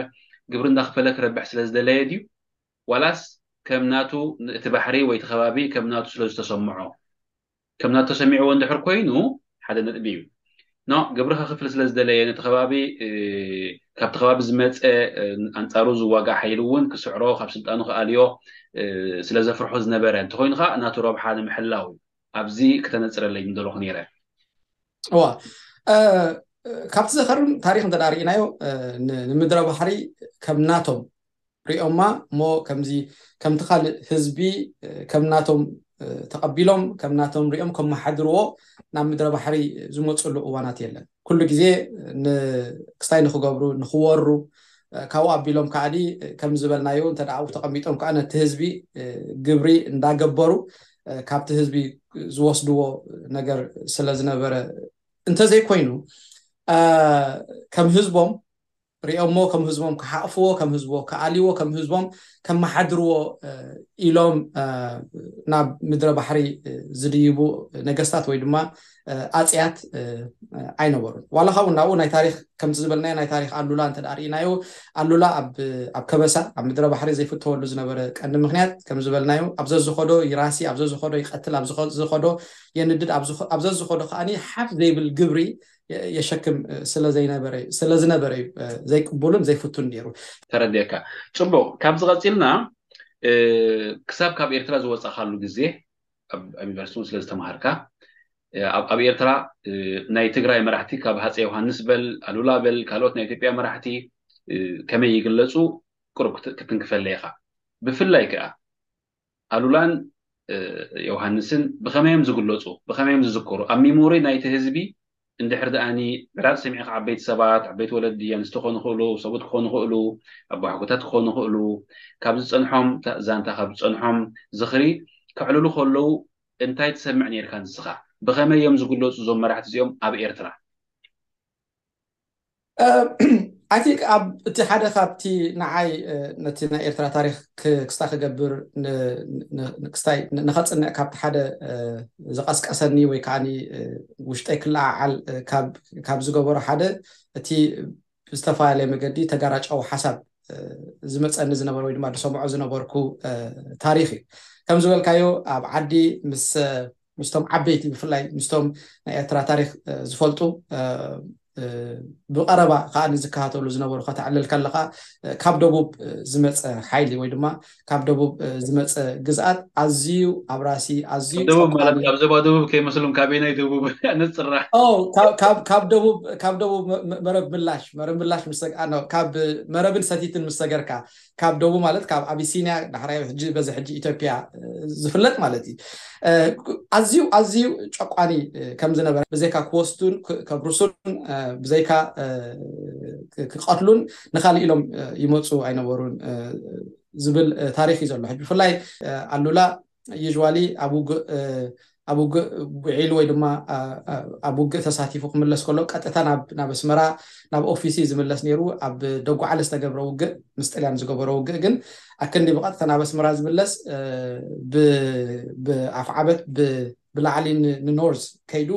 ግብሪ እንዳኽፈለ ክረብሕ ስለ ዝደለየ ድዩ? ዋላስ ከም ናቱ እቲ ባሕሪ ወይ እቲ ከባቢ ከም ናቱ ስለ ዝተሰምዖ? ከም ናቱ ተሰሚዕዎ እንድሕር ኮይኑ ሓደ ነጥቢ እዩ። ኖ ግብሪ ከኽፍል ስለ ዝደለየ ነቲ ከባቢ ካብቲ ከባቢ ዝመፀ ኣንፃሩ ዝዋጋእ ሓይሊ እውን ክስዕሮ ካብ ስልጣኑ ክኣልዮ ስለ ዘፍርሖ ዝነበረ እንተኮይኑ ከዓ ናቱ ረብሓ ንምሕላው እዩ። ኣብዚ ክተነፅረለይ ምደለኹ ነይረ። እዋ ካብቲ ዘኸርም ታሪክ እንተ ርኢናዮ ንምድረ ባሕሪ ከም ናቶም ሪኦማ እሞ ከምዚ ከምቲ ካልእ ህዝቢ ከም ናቶም ተቐቢሎም ከም ናቶም ሪኦም ከመሓድርዎ ናብ ምድረ ባሕሪ ዝመፅሉ እዋናት የለን። ኩሉ ግዜ ክስታይ ንክገብሩ ንክወሩ ካብኡ ኣቢሎም ከዓዲ ከም ዝበልናዮ እንተ ኣብኡ ተቐሚጦም ከዓ ነቲ ህዝቢ ግብሪ እንዳገበሩ ካብቲ ህዝቢ ዝወስድዎ ነገር ስለ ዝነበረ እንተዘይኮይኑ ከም ህዝቦም ሪኦሞ ከም ህዝቦም ክሓቕፍዎ ከም ህዝቦ ክኣልዎ ከም ህዝቦም ከመሓድርዎ ኢሎም ናብ ምድረ ባሕሪ ዝድይቡ ነገስታት ወይ ድማ ኣፅያት ኣይነበሩን። ዋላ ካብኡ ናብኡ ናይ ታሪክ ከምቲ ዝበልናዮ ናይ ታሪክ ኣሉላ እንተ ርኢናዮ ኣሉላ ኣብ ከበሳ ኣብ ምድረ ባሕሪ ዘይፍተወሉ ዝነበረ ቀንዲ ምክንያት ከም ዝበልናዮ ኣብ ዘዝኸዶ ይራሲ ኣብ ዘዝኸዶ ይቀትል ኣብ ዘዝኸዶ የንድድ ኣብ ዘዝኸዶ ከዓኒ ሓፍ ዘይብል ግብሪ የሸክም ስለ ዝነበረ እዩ ዘይቅቡልን ዘይፍቱን ነይሩ። ተረዲእካ። ፅቡቅ። ካብዚ ቀፂልና ክሳብ ካብ ኤርትራ ዝወፃእካሉ ግዜ ኣብ ዩኒቨርሲቲ እውን ስለ ዝተምሃርካ ኣብ ኤርትራ ናይ ትግራይ መራሕቲ ካብ ሃፀ ዮሃንስ በል ኣሉላ በል ካልኦት ናይ ኢትዮጵያ መራሕቲ ከመይ ይግለፁ ቅሩብ ክትንክፈለይ ኢኻ። ብፍላይ ከዓ ኣሉላን ዮሃንስን ብኸመይ እዮም ዝግለፁ? ብኸመይ እዮም ዝዝከሩ? ኣብ ሚሞሪ ናይቲ ህዝቢ እንድሕር ደኣኒ ብራድ ሰሚዕካ ዓበይቲ ሰባት፣ ዓበይቲ ወለዲ፣ ኣንስቲ ክኾኑ ይኽእሉ፣ ሰብኡት ክኾኑ ይኽእሉ፣ ኣቦሓጎታት ክኾኑ ይኽእሉ፣ ካብ ዝፀንሖም ዛንታ ካብ ዝፀንሖም ዝኽሪ ከዕልሉ ከለዉ እንታይ ትሰምዕ ነይርካ ንስኻ? ብኸመይ እዮም ዝግለፁ እዞም መራሕቲ እዚኦም ኣብ ኤርትራ? I think ኣብ እቲ ሓደ ካብቲ ንዓይ ነቲ ናይ ኤርትራ ታሪክ ክስታ ክገብር ክስታይ ንኸፅንዕ ካብቲ ሓደ ዝቐስቀሰኒ ወይ ከዓ ውሽጠይ ክለዓዓል ካብ ዝገበሮ ሓደ እቲ ብዝተፈላለየ መገዲ ተጋራጫዊ ሓሳብ ዝመፀኒ ዝነበረ ወይ ድማ ዝሰምዖ ዝነበርኩ ታሪክ እዩ። ከም ዝበልካዮ ኣብ ዓዲ ምስ ምስቶም ዓበይቲ ብፍላይ ምስቶም ናይ ኤርትራ ታሪክ ዝፈልጡ ብቀረባ ከዓ ዝከታተሉ ዝነበሩ ከተዕልል ከለካ ካብ ደቡብ ዝመፀ ሓይሊ ወይ ድማ ካብ ደቡብ ዝመፀ ግዝኣት ኣዝዩ ኣብራሲ ኣዝዩ ደቡብ ማለት ካብ ዘባ ደቡብ ከይመስሉም ካበይ ናይ ደቡብ ነፅራ ካብ ደቡብ መረብ ምላሽ መረብ ምላሽ ምስ ካብ መረብን ሰቲትን ምስ ሰገርካ ካብ ደቡብ ማለት ካብ ኣቢሲንያ ዳሕራይ ሕጂ በዚ ሕጂ ኢትዮጵያ ዝፍለጥ ማለት እዩ። ኣዝዩ ኣዝዩ ጨቋኒ ከም ዝነበረ ብዘይካ ክወስዱን ከብርሱን ብዘይካ ክቀትሉን ንካሊእ ኢሎም ይመፁ ኣይነበሩን ዝብል ታሪክ እዩ ዘሎ። ሕጂ ብፍላይ ኣሉላ usually ኣብ ውግእ ኣብ ውግእ ውዒሉ ወይ ድማ ኣብ ውግእ ተሳቲፉ ክምለስ ከሎ ቀጥታ ናብ ኣስመራ ናብ ኦፊስ እዩ ዝምለስ ነይሩ። ኣብ ደጉዓለ ዝተገብረ ውግእ ምስ ጥልያን ዝገበሮ ውግእ ግን ኣክንዲ ብቐጥታ ናብ ኣስመራ ዝምለስ ብኣፍዓበት ብላዕሊ ንኖርዝ ከይዱ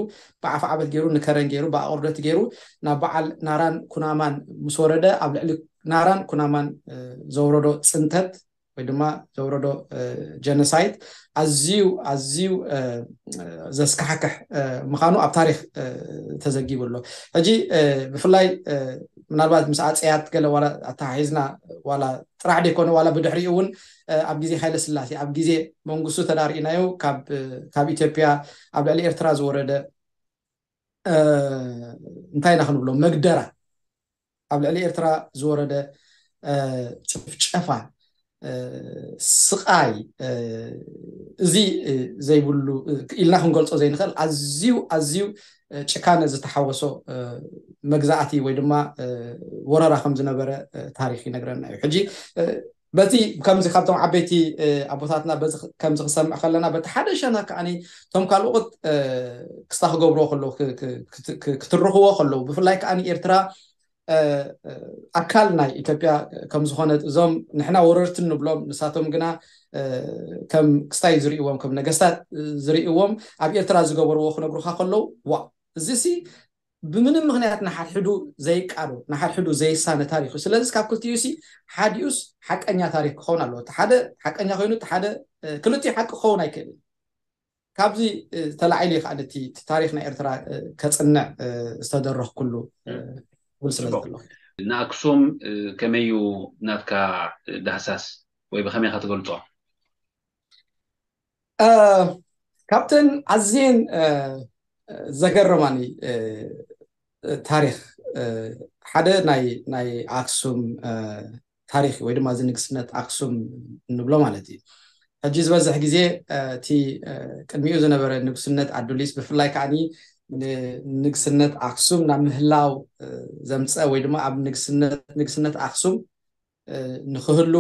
ብኣፍዓበት ገይሩ ንከረን ገይሩ ብኣቑርደት ገይሩ ናብ በዓል ናራን ኩናማን ምስ ወረደ ኣብ ልዕሊ ናራን ኩናማን ዘውረዶ ፅንተት ወይ ድማ ዘውረዶ ጀኖሳይድ ኣዝዩ ኣዝዩ ዘስካሕክሕ ምዃኑ ኣብ ታሪክ ተዘጊቡ ኣሎ። ሕጂ ብፍላይ ምናልባት ምስ ኣፀያት ገለ ዋላ ኣተሓሒዝና ዋላ ጥራሕ ደይኮነ ዋላ ብድሕሪኡ እውን ኣብ ግዜ ሃይለ ስላሴ ኣብ ግዜ መንግስቱ ተዳርኢናዮ ካብ ኢትዮጵያ ኣብ ልዕሊ ኤርትራ ዝወረደ እንታይ ኢና ክንብሎ መግደራ ኣብ ልዕሊ ኤርትራ ዝወረደ ጭፍጨፋ ስቃይ እዚ ዘይብሉ ኢልና ክንገልፆ ዘይንኽእል ኣዝዩ ኣዝዩ ጭካነ ዝተሓወሶ መግዛእቲ ወይ ድማ ወረራ ከም ዝነበረ ታሪክ ይነግረና እዩ። ሕጂ በዚ ከምዚ ካብቶም ዓበይቲ ኣቦታትና በዚ ከምዚ ክሰምዕ ከለና፣ በቲ ሓደ ሸነኽ ከዓኒ እቶም ካልኦት ክስታ ክገብርዎ ከለዉ ክትርኽዎ ከለዉ፣ ብፍላይ ከዓኒ ኤርትራ ኣካል ናይ ኢትዮጵያ ከም ዝኾነ፣ እዞም ንሕና ወረርቲ ንብሎም፣ ንሳቶም ግና ከም ክስታይ ዝርእይዎም፣ ከም ነገስታት ዝርእይዎም፣ ኣብ ኤርትራ ዝገበርዎ ክነግሩኻ ከለዉ፣ ዋ፣ እዚሲ ብምንም ምኽንያት ንሓድሕዱ ዘይቃዶ፣ ንሓድሕዱ ዘይሳነ ታሪኽ እዩ። ስለዚ ካብ ክልቲኡ ሲ ሓዲኡስ ሓቀኛ ታሪኽ ክኸውን ኣለዎ። እቲ ሓደ ሓቀኛ ኮይኑ፣ እቲ ሓደ ክልቲኡ ሓቂ ክኸውን ኣይክእልን። ካብዚ ተላዒሉ እዩ ከዓ ነቲ ታሪኽ ናይ ኤርትራ ከፅንዕ ዝተደረኽኩሉ ብል ስለ ዘለኹ። ንኣክሱም ከመይ እዩ ናትካ ዳህሳስ ወይ ብኸመይ ኢኻ ትገልጾ? ካብተን ኣዝየን ዘገረማኒ ታሪኽ ሓደ ናይ ኣክሱም ታሪኽ ወይ ድማ እዚ ንግስነት ኣክሱም እንብሎ ማለት እዩ። ሕጂ ዝበዝሕ ግዜ እቲ ቅድሚኡ ዝነበረ ንግስነት ኣዱሊስ፣ ብፍላይ ከዓኒ ንግስነት ኣክሱም ናብ ምህላው ዘምፀ ወይ ድማ ኣብ ንግስነት ኣክሱም ንክህሉ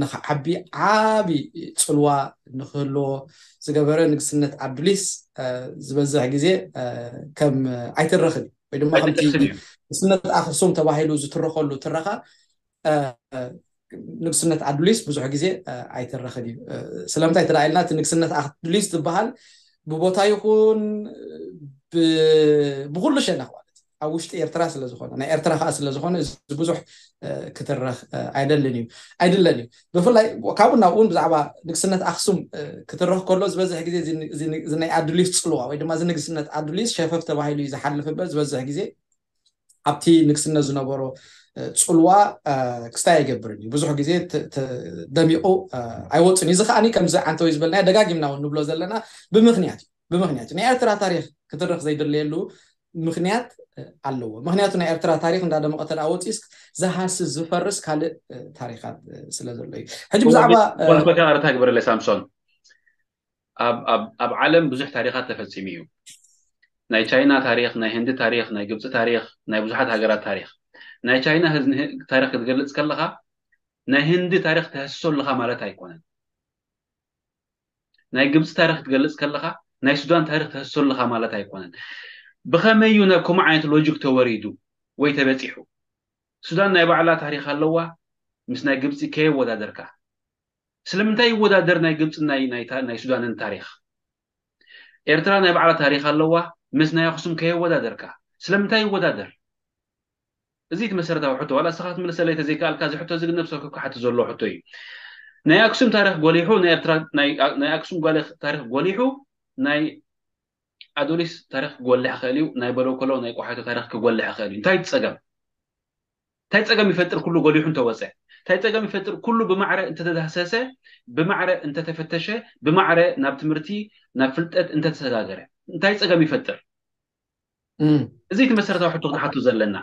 ንክዓቢ ዓቢ ፅልዋ ንክህልዎ ዝገበረ ንግስነት ኣዱሊስ ዝበዝሕ ግዜ ከም ኣይትረኽን ወይ ድማ ከምቲ ንግስነት ኣክሱም ተባሂሉ ዝትረኸሉ ትረኻ ንግስነት ኣዱሊስ ብዙሕ ግዜ ኣይትረኽን እዩ። ስለምንታይ ተዳኢልና እቲ ንግስነት ኣዱሊስ ዝበሃል ብቦታ ይኹን ብኩሉ ሸነኽ ማለት ኣብ ውሽጢ ኤርትራ ስለዝኾነ ናይ ኤርትራ ከዓ ስለዝኾነ ብዙሕ ክትረኽ ኣይደልን እዩ ኣይድለን እዩ። ብፍላይ ካብኡ ናብኡ እውን ብዛዕባ ንግስነት ኣክሱም ክትረኽ ከሎ ዝበዝሕ ግዜ ናይ ኣዱሊስ ፅልዋ ወይ ድማ እዚ ንግስነት ኣዱሊስ ሸፈፍ ተባሂሉ እዩ ዝሓልፍ እምበር ዝበዝሕ ግዜ ኣብቲ ንግስነት ዝነበሮ ፅልዋ ክስታይ ኣይገብርን እዩ። ብዙሕ ግዜ ደሚቑ ኣይወፅን እዩ። እዚ ከዓኒ ከምዚ ዓንተወይ ዝበልናዮ ደጋጊምና እውን ንብሎ ዘለና ብምክንያት እዩ። ብምክንያት እዩ። ናይ ኤርትራ ታሪኽ ክትረኽ ዘይድለየሉ ምክንያት ኣለዎ። ምክንያቱ ናይ ኤርትራ ታሪኽ እንዳደመቐ ተደኣ ወፂስ ዝሃስስ ዝፈርስ ካልእ ታሪኻት ስለ ዘሎ እዩ። ሕጂ ብዛዕባ ርታ ግበረለ ሳምሶን፣ ኣብ ዓለም ብዙሕ ታሪኻት ተፈፂሙ እዩ። ናይ ቻይና ታሪኽ፣ ናይ ህንዲ ታሪኽ፣ ናይ ግብፂ ታሪኽ፣ ናይ ብዙሓት ሃገራት ታሪኽ። ናይ ቻይና ታሪኽ ክትገልፅ ከለኻ ናይ ህንዲ ታሪኽ ተህስሶ ኣለኻ ማለት ኣይኮነን። ናይ ግብፂ ታሪኽ ክትገልፅ ከለኻ ናይ ሱዳን ታሪኽ ተህስሶ ኣለኻ ማለት ኣይኮነን። ብኸመይ እዩ ናብ ከምኡ ዓይነት ሎጂክ ተወሪዱ ወይ ተበፂሑ? ሱዳን ናይ ባዕላ ታሪኽ ኣለዋ፣ ምስ ናይ ግብፂ ከየወዳደርካ። ስለምንታይ ይወዳደር ናይ ግብፅን ናይ ሱዳንን ታሪኽ? ኤርትራ ናይ ባዕላ ታሪኽ ኣለዋ፣ ምስ ናይ ኣክሱም ከየወዳደርካ። ስለምንታይ ይወዳደር? እዚ እቲ መሰረታዊ ሕቶ። ዋላ እስኻ ክትምልሰለይ ተዘይከኣልካ፣ እዚ ሕቶ እዚ ግን ነብሲ ወከፍ ክሓቶ ዘለዎ ሕቶ እዩ። ናይ ኣክሱም ታሪኽ ጎሊሑ፣ ናይ ኣክሱም ታሪኽ ጎሊሑ፣ ናይ ኣዶሊስ ታሪኽ ክጎልሕ ይኽእል እዩ፣ ናይ በለኮሎ ናይ ቆሓይቶ ታሪኽ ክጎልሕ ይኽእል እዩ። እንታይ እቲ ፀገም? እንታይ ፀገም ይፈጥር? ኩሉ ጎሊሑ እንተወፀ እንታይ ፀገም ይፈጥር? ኩሉ ብማዕረ እንተተዳህሰሰ፣ ብማዕረ እንተተፈተሸ፣ ብማዕረ ናብ ትምህርቲ ናብ ፍልጠት እንተተሰጋገረ እንታይ ፀገም ይፈጥር? እዚ እቲ መሰረታዊ ሕቶ ክንሓቱ ዘለና።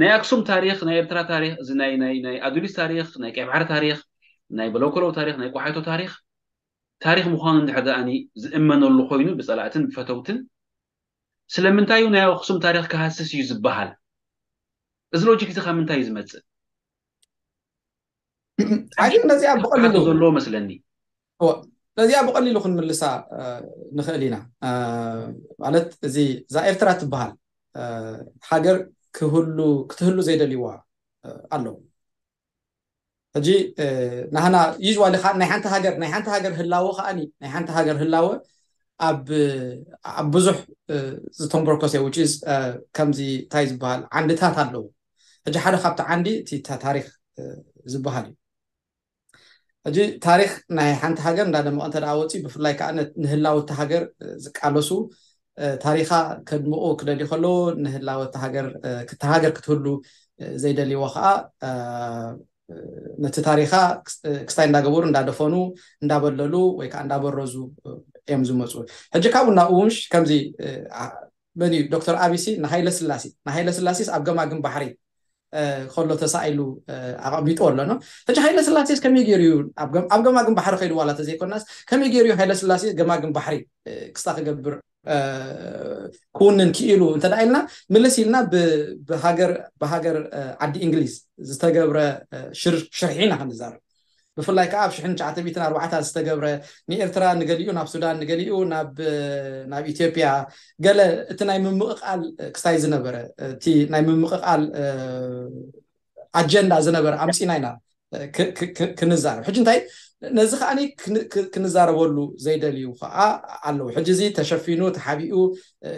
ናይ ኣክሱም ታሪኽ፣ ናይ ኤርትራ ታሪኽ፣ እዚ ናይ ኣዱሊስ ታሪኽ፣ ናይ ቀይ ባሕሪ ታሪኽ፣ ናይ በለኮሎ ታሪኽ፣ ናይ ቆሓይቶ ታሪኽ ታሪኽ ምዃኑ እንድሕር ደኣኒ ዝእመነሉ ኮይኑ ብፀላእትን ብፈተውትን፣ ስለምንታይ እዩ ናይ ኣክሱም ታሪኽ ክሃስስ እዩ ዝበሃል? እዚ ሎጂክ እዚ ካብ ምንታይ እዩ ዝመፅእ? ነዚኣ ብቐሊሉ ዘለዎ መስለኒ። ነዚኣ ብቐሊሉ ክንምልሳ ንኽእል ኢና። ማለት እዚ እዛ ኤርትራ ትበሃል ሃገር ክህሉ ክትህሉ ዘይደልይዋ ኣለዉ። ሕጂ ናህና ዩዝዋሊ ናይ ሓንቲ ሃገር ናይ ሓንቲ ሃገር ህላወ ከዓኒ ናይ ሓንቲ ሃገር ህላወ ኣብ ኣብ ብዙሕ ዝተንበርኮሰ ውጭ ከምዚ እንታይ ዝበሃል ዓንድታት ኣለዉ። ሕጂ ሓደ ካብቲ ዓንዲ እቲ ታሪኽ ዝበሃል እዩ። ሕጂ ታሪኽ ናይ ሓንቲ ሃገር እንዳደመቐ እንተ ደኣ ወፂኡ ብፍላይ ከዓ ንህላወ እቲ ሃገር ዝቃለሱ ታሪኻ ከድምቑ ክደልዩ ከለዉ ንህላወ እቲ ሃገር ክቲ ሃገር ክትህሉ ዘይደልይዎ ከዓ ነቲ ታሪኻ ክስታይ እንዳገበሩ እንዳደፈኑ እንዳበለሉ ወይ ከዓ እንዳበረዙ እዮም ዝመፁ። ሕጂ ካብኡ ናብኡ ምሽ ከምዚ መን እዩ ዶክተር ኣቢሲ ንሃይለ ስላሴ ንሃይለ ስላሴስ ኣብ ገማግም ባሕሪ ከሎ ተሳኢሉ ኣቐሚጡ ኣሎ ነው። ሕጂ ሃይለ ስላሴስ ከመይ ገይሩ እዩ ኣብ ገማግም ባሕሪ ከይዱ ዋላ ተዘይኮናስ ከመይ ገይሩ እዩ ሃይለ ስላሴስ ገማግም ባሕሪ ክስታ ክገብር ክውንን ክኢሉ እንተ ኢልና ምልስ ኢልና ብሃገር ዓዲ እንግሊዝ ዝተገብረ ሽርሒ ኢና ክንዛረብ። ብፍላይ ከዓ ኣብ ሽሕን ትሽዓተ ሚእትን ኣርባዕታን ዝተገብረ ንኤርትራ ንገሊኡ ናብ ሱዳን ንገሊኡ ናብ ናብ ኢትዮጵያ ገለ እቲ ናይ ምምቕቓል ክስታይ ዝነበረ እቲ ናይ ምምቕቓል ኣጀንዳ ዝነበረ ኣምፂና ኢና ክንዛረብ። ሕጂ እንታይ ነዚ ከዓኒ ክንዛረበሉ ዘይደልዩ ከዓ ኣለዉ። ሕጂ እዚ ተሸፊኑ ተሓቢኡ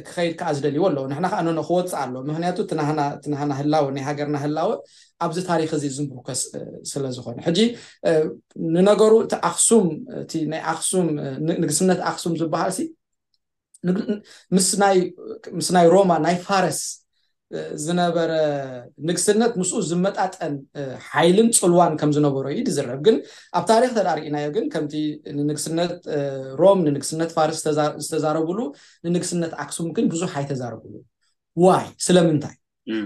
ክኸይድ ከዓ ዝደልይዎ ኣለዉ። ንሕና ከዓ ነኖ ክወፅእ ኣለዎ። ምክንያቱ እቲ ናህና ህላወ ናይ ሃገርና ህላወ ኣብዚ ታሪክ እዚ ዝምርኮስ ስለ ዝኾነ ሕጂ ንነገሩ እቲ ኣክሱም እቲ ናይ ኣክሱም ንግስነት ኣክሱም ዝበሃል ሲ ምስ ናይ ሮማ ናይ ፋረስ ዝነበረ ንግስነት ምስኡ ዝመጣጠን ሓይልን ፅልዋን ከም ዝነበሮ እዩ ዝዝረብ። ግን ኣብ ታሪክ ተዳርኢናዮ ግን ከምቲ ንንግስነት ሮም ንንግስነት ፋርስ ዝተዛረብሉ ንንግስነት ኣክሱም ግን ብዙሕ ኣይተዛረብሉ። ዋይ ስለምንታይ?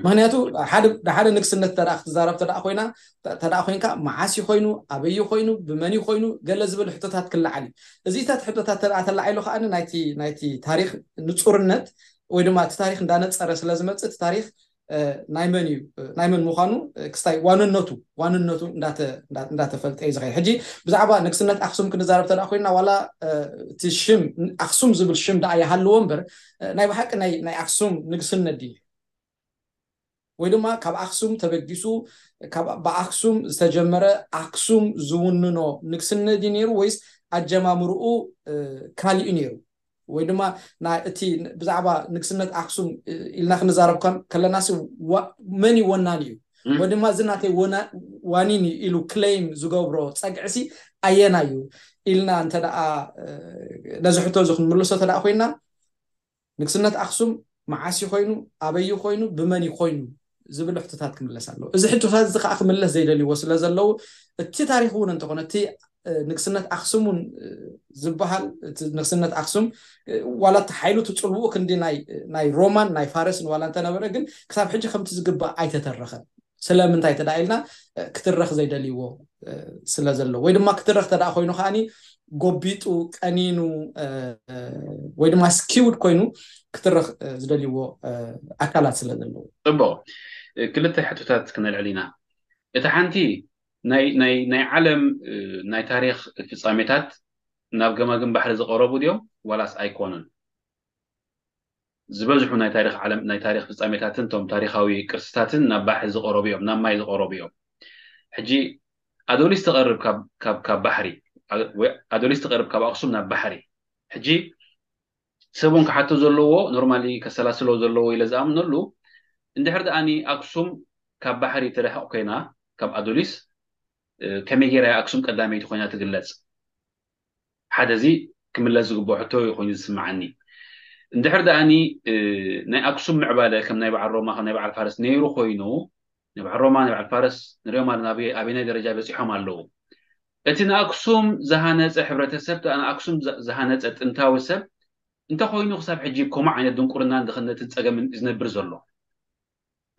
ምክንያቱ ሓደ ንግስነት ተደኣ ክትዛረብ ተደኣ ኮይና ተደኣ ኮይንካ መዓስ ይኮይኑ ኣበይ ይኮይኑ ብመን ይኮይኑ ገለ ዝብል ሕቶታት ክለዓል እዩ። እዚታት ሕቶታት ተደኣ ተላዒሉ ከዓ ናይቲ ናይቲ ታሪክ ንፁርነት ወይ ድማ እቲ ታሪክ እንዳነፀረ ስለዝመፅእ እቲ ታሪክ ናይ መን እዩ ናይ መን ምኳኑ ክስታይ ዋንነቱ ዋንነቱ እንዳተፈልጠ እዩ ዝኸይድ። ሕጂ ብዛዕባ ንግስነት ኣክሱም ክንዛረብ ተደኣ ኮይና ዋላ እቲ ሽም ኣክሱም ዝብል ሽም ደኣ ይሃልዎ እምበር ናይ ብሓቂ ናይ ኣክሱም ንግስነት ድዩ ወይ ድማ ካብ ኣክሱም ተበጊሱ ብኣክሱም ዝተጀመረ ኣክሱም ዝውንኖ ንግስነት ድዩ ነይሩ ወይስ ኣጀማምርኡ ካሊኡ ነይሩ? ወይ ድማ እቲ ብዛዕባ ንግስነት ኣክሱም ኢልና ክንዛረብ ከለናሲ መን እዩ ወናኒ እዩ ወይ ድማ እዚ ናተይ ዋኒን እዩ ኢሉ ክሌም ዝገብሮ ፀግዕሲ ኣየና እዩ ኢልና እንተ ነዚ ሕቶ እዚ ክንምልሶ ተደኣ ኮይና ንግስነት ኣክሱም መዓስ ኮይኑ ኣበይ ኮይኑ ብመን ኮይኑ ዝብል ሕቶታት ክምለስ ኣለዎ። እዚ ሕቶታት እዚ ከዓ ክምለስ ዘይደልይዎ ስለ ዘለዉ እቲ ታሪክ እውን እንተኾነ እቲ ንግስነት ኣክሱም እውን ዝበሃል ንግስነት ኣክሱም ዋላ እቲ ሓይሉ ትፅልውኡ ክንዲ ናይ ሮማን ናይ ፋረስን ዋላ እንተነበረ ግን ክሳብ ሕጂ ከምቲ ዝግባእ ኣይተተረኸን። ስለምንታይ ተዳ ኢልና ክትረኽ ዘይደልይዎ ስለ ዘሎ ወይ ድማ ክትረኽ ተዳ ኮይኑ ከዓኒ ጎቢጡ ቀኒኑ ወይ ድማ ስኪውድ ኮይኑ ክትረኽ ዝደልይዎ ኣካላት ስለ ዘለዉ። ፅቡቕ፣ ክልተ ሕቶታት ክነልዕል ኢና። እቲ ሓንቲ ናይ ዓለም ናይ ታሪክ ፍፃሜታት ናብ ገማግም ባሕሪ ዝቀረቡ ድዮም ዋላስ ኣይኮኑን? ዝበዝሑ ናይ ታሪክ ዓለም ናይ ታሪክ ፍፃሜታትን እቶም ታሪካዊ ቅርስታትን ናብ ባሕሪ ዝቀረቡ እዮም፣ ናብ ማይ ዝቀረቡ እዮም። ሕጂ ኣዶሊስ ትቐርብ ካብ ባሕሪ፣ ኣዶሊስ ትቐርብ ካብ ኣክሱም ናብ ባሕሪ። ሕጂ ሰቡን ክሓቶ ዘለዎ ኖርማሊ ከሰላስሎ ዘለዎ ኢለ ዝኣምነሉ እንድሕር ደኣኒ ኣክሱም ካብ ባሕሪ ትርሕቕ ኮይና ካብ ኣዶሊስ ከመይ ገይራ ኣክሱም ቀዳመይቲ ኮይና ትግለፅ? ሓደ እዚ ክምለስ ዝግብኦ ሕቶ ኮይኑ ዝስምዓኒ። እንድሕር ደኣኒ ናይ ኣክሱም ምዕባለ ከም ናይ በዓል ሮማ ከም ናይ በዓል ፋርስ ነይሩ ኮይኑ ናይ በዓል ሮማ ናይ በዓል ፋርስ ንሪኦም ኣለና ኣበየናይ ደረጃ በፂሖም ኣለዉ? እቲ ንኣክሱም ዝሃነፀ ሕብረተሰብ ንኣክሱም ዝሃነፀ ጥንታዊ ሰብ እንተኮይኑ ክሳብ ሕጂ ከምኡ ዓይነት ድንቁርናን ድኽነትን ፀገምን ዝነብር ዘሎ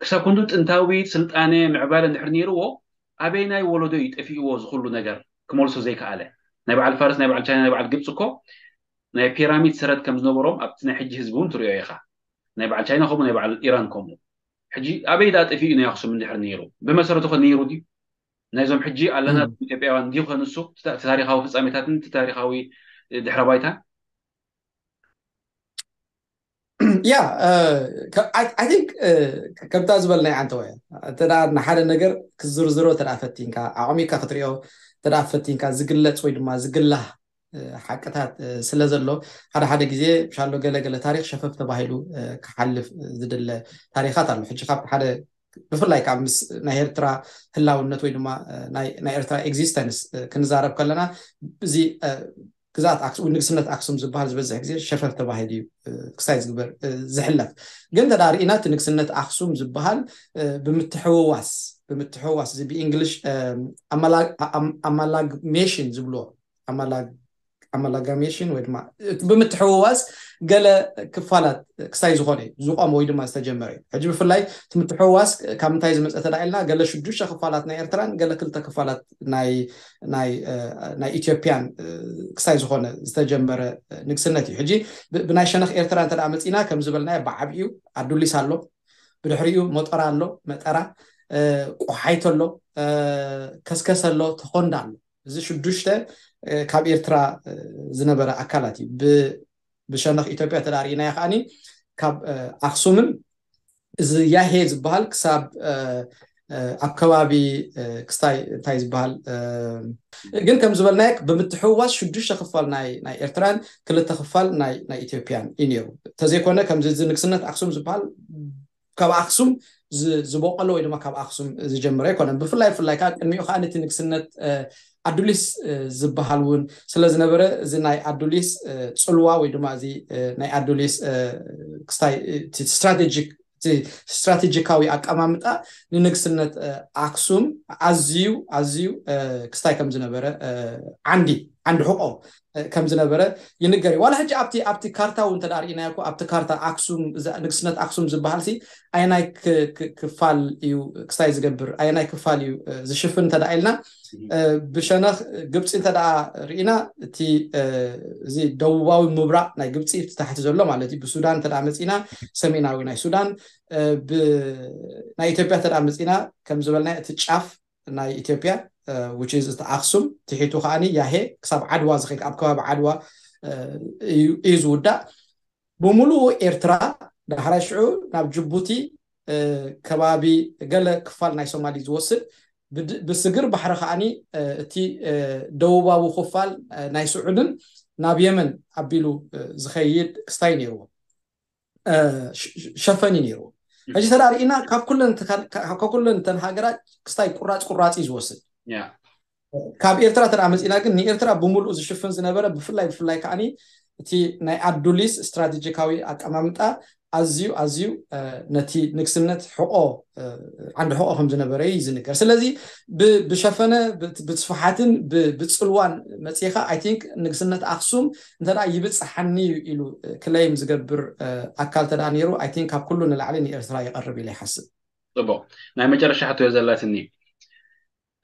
ክሳብ ክንዱ ጥንታዊ ስልጣነ ምዕባለ እንድሕር ነይርዎ ኣበየናይ ወለዶ እዩ ጠፊእዎ ዝኩሉ ነገር ክመልሶ ዘይከኣለ? ናይ በዓል ፋርስ ናይ በዓል ቻይና ናይ በዓል ግብፂ እኮ ናይ ፒራሚድ ሰረት ከም ዝነበሮም ኣብቲ ናይ ሕጂ ህዝቢ እውን ትሪኦ ኢኻ። ናይ በዓል ቻይና ከምኡ ናይ በዓል ኢራን ከምኡ። ሕጂ ኣበይ ደኣ ጠፊኡ ናይ ኣክሱም እንድሕር ነይሩ ብመሰረቱ ከ ነይሩ ድዩ? ናይዞም ሕጂ ኣለና ኢትዮጵያውያን ድዩ ከንሱ ታሪካዊ ፍፃሜታትን ታሪካዊ ድሕረ ባይታን ያ I think ከምታ ዝበልናይ ዓንተወ እተ ንሓደ ነገር ክዝርዝሮ እተ ፈቲንካ ኣቐሚካ ክትሪኦ እተ ፈቲንካ ዝግለፅ ወይ ድማ ዝግላህ ሓቅታት ስለ ዘሎ ሓደ ሓደ ግዜ ሻሎ ገለገለ ታሪክ ሸፈፍ ተባሂሉ ክሓልፍ ዝድለ ታሪካት ኣሎ። ሕጂ ካብቲ ሓደ ብፍላይ ካብ ምስ ናይ ኤርትራ ህላውነት ወይ ድማ ናይ ኤርትራ ኤግዚስተንስ ክንዛረብ ከለና እዚ ግዛት ንግስነት ኣክሱም ዝበሃል ዝበዝሕ ግዜ ሸፈፍ ተባሂሉ እዩ ክሳይ ዝግበር ዝሕለፍ። ግን ተዳርኢና እቲ ንግስነት ኣክሱም ዝበሃል ብምትሕውዋስ ብምትሕውዋስ እዚ ብእንግሊሽ ኣማላግሜሽን ዝብልዎ ኣማላጋሜሽን ወይ ድማ ብምትሕውዋስ ገለ ክፋላት ክሳይ ዝኾነ ዝቆመ ወይ ድማ ዝተጀመረ እዩ። ሕጂ ብፍላይ እቲ ምትሕውዋስ ካብ ምንታይ ዝመፀ ተዳ ኢልና ገለ ሽዱሽተ ክፋላት ናይ ኤርትራን ገለ ክልተ ክፋላት ናይ ናይ ኢትዮጵያን ክሳይ ዝኾነ ዝተጀመረ ንግስነት እዩ። ሕጂ ብናይ ሸነኽ ኤርትራ እንተ መፂና ከም ዝበልናዮ ብዓብዩ ኣዱሊስ ኣሎ፣ ብድሕሪኡ መጠራ ኣሎ፣ መጠራ ቆሓይቶ ኣሎ፣ ከስከሰ ኣሎ፣ ተኾንዳ ኣሎ። እዚ ሽዱሽተ ካብ ኤርትራ ዝነበረ ኣካላት እዩ። ብሸነኽ ኢትዮጵያ ተዳርኢናዮ ከዓኒ ካብ ኣክሱምን እዚ ያሄ ዝበሃል ክሳብ ኣብ ከባቢ ክስታይ እንታይ ዝበሃል ግን ከም ዝበልናዮ ብምትሕዋስ ሽዱሽተ ክፋል ናይ ኤርትራን ክልተ ክፋል ናይ ኢትዮጵያን እዩ ነይሩ። ተዘይኮነ ከምዚ ንግስነት ኣክሱም ዝበሃል ካብ ኣክሱም ዝበቆለ ወይ ድማ ካብ ኣክሱም ዝጀመረ ኣይኮነን። ብፍላይ ብፍላይ ከዓ ቅድሚኡ ከዓ ነቲ ንግስነት ኣዱሊስ ዝበሃል እውን ስለዝነበረ እዚ ናይ ኣዱሊስ ፅልዋ ወይ ድማ እዚ ናይ ኣዱሊስ ክስታይ ስትራቴጂክ ስትራቴጂካዊ ኣቀማምጣ ንንግስነት ኣክሱም ኣዝዩ ኣዝዩ ክስታይ ከም ዝነበረ ዓንዲ ዓንዲ ሕቆ ከም ዝነበረ ይንገር እዩ። ዋላ ሕጂ ኣብቲ ኣብቲ ካርታ እውን እንተ ርኢናዮ እኮ ኣብቲ ካርታ ኣክሱም ንግስነት ኣክሱም ዝበሃል ሲ ኣየናይ ክፋል እዩ ክስታይ ዝገብር ኣየናይ ክፋል እዩ ዝሽፍን እንተ ኢልና ብሸነኽ ግብፂ እንተ ርኢና እቲ እዚ ደቡባዊ ምብራቕ ናይ ግብፂ ታሕቲ ዘሎ ማለት እዩ ብሱዳን እንተ መፂና ሰሜናዊ ናይ ሱዳን ናይ ኢትዮጵያ እንተ መፂና ከም ዝበልና እቲ ጫፍ ናይ ኢትዮጵያ which is እቲ ኣክሱም ትሒቱ ከዓኒ ያሄ ክሳብ ዓድዋ ዝኸድ ኣብ ከባቢ ዓድዋ እዩ ዝውዳእ። ብምሉኡ ኤርትራ ዳሕራይ ሽዑ ናብ ጅቡቲ ከባቢ ገለ ክፋል ናይ ሶማሊ ዝወስድ ብስግር ባሕሪ ከዓኒ እቲ ደቡባዊ ክፋል ናይ ስዑድን ናብ የመን ኣቢሉ ዝኸይድ ክስታይ ነይርዎ ሸፈኒ ነይርዎ። ሕጂ ተዳርኢና ካብ ኩለን ተን ሃገራት ክስታይ ቁራፅ ቁራፅ እዩ ዝወስድ። ካብ ኤርትራ ተዳ መፂና ግን ንኤርትራ ብምሉኡ ዝሽፍን ዝነበረ ብፍላይ ብፍላይ ከዓኒ እቲ ናይ ኣዱሊስ ስትራቴጂካዊ ኣቀማምጣ ኣዝዩ ኣዝዩ ነቲ ንግስነት ሕቆ ዓንዲ ሕቆ ከም ዝነበረ እዩ ዝንገር። ስለዚ ብሸፈነ ብስፍሓትን ብፅልዋን መፂኻ I think ንግስነት ኣክሱም እንተ ይብፅሓኒ እዩ ኢሉ ክለይም ዝገብር ኣካል ተዳ ነይሩ I think ካብ ኩሉ ንላዕሊ ንኤርትራ ይቐርብ ኢለ ይሓስብ። ፅቡቅ ናይ መጨረሻ ሕቶ ዘለትኒ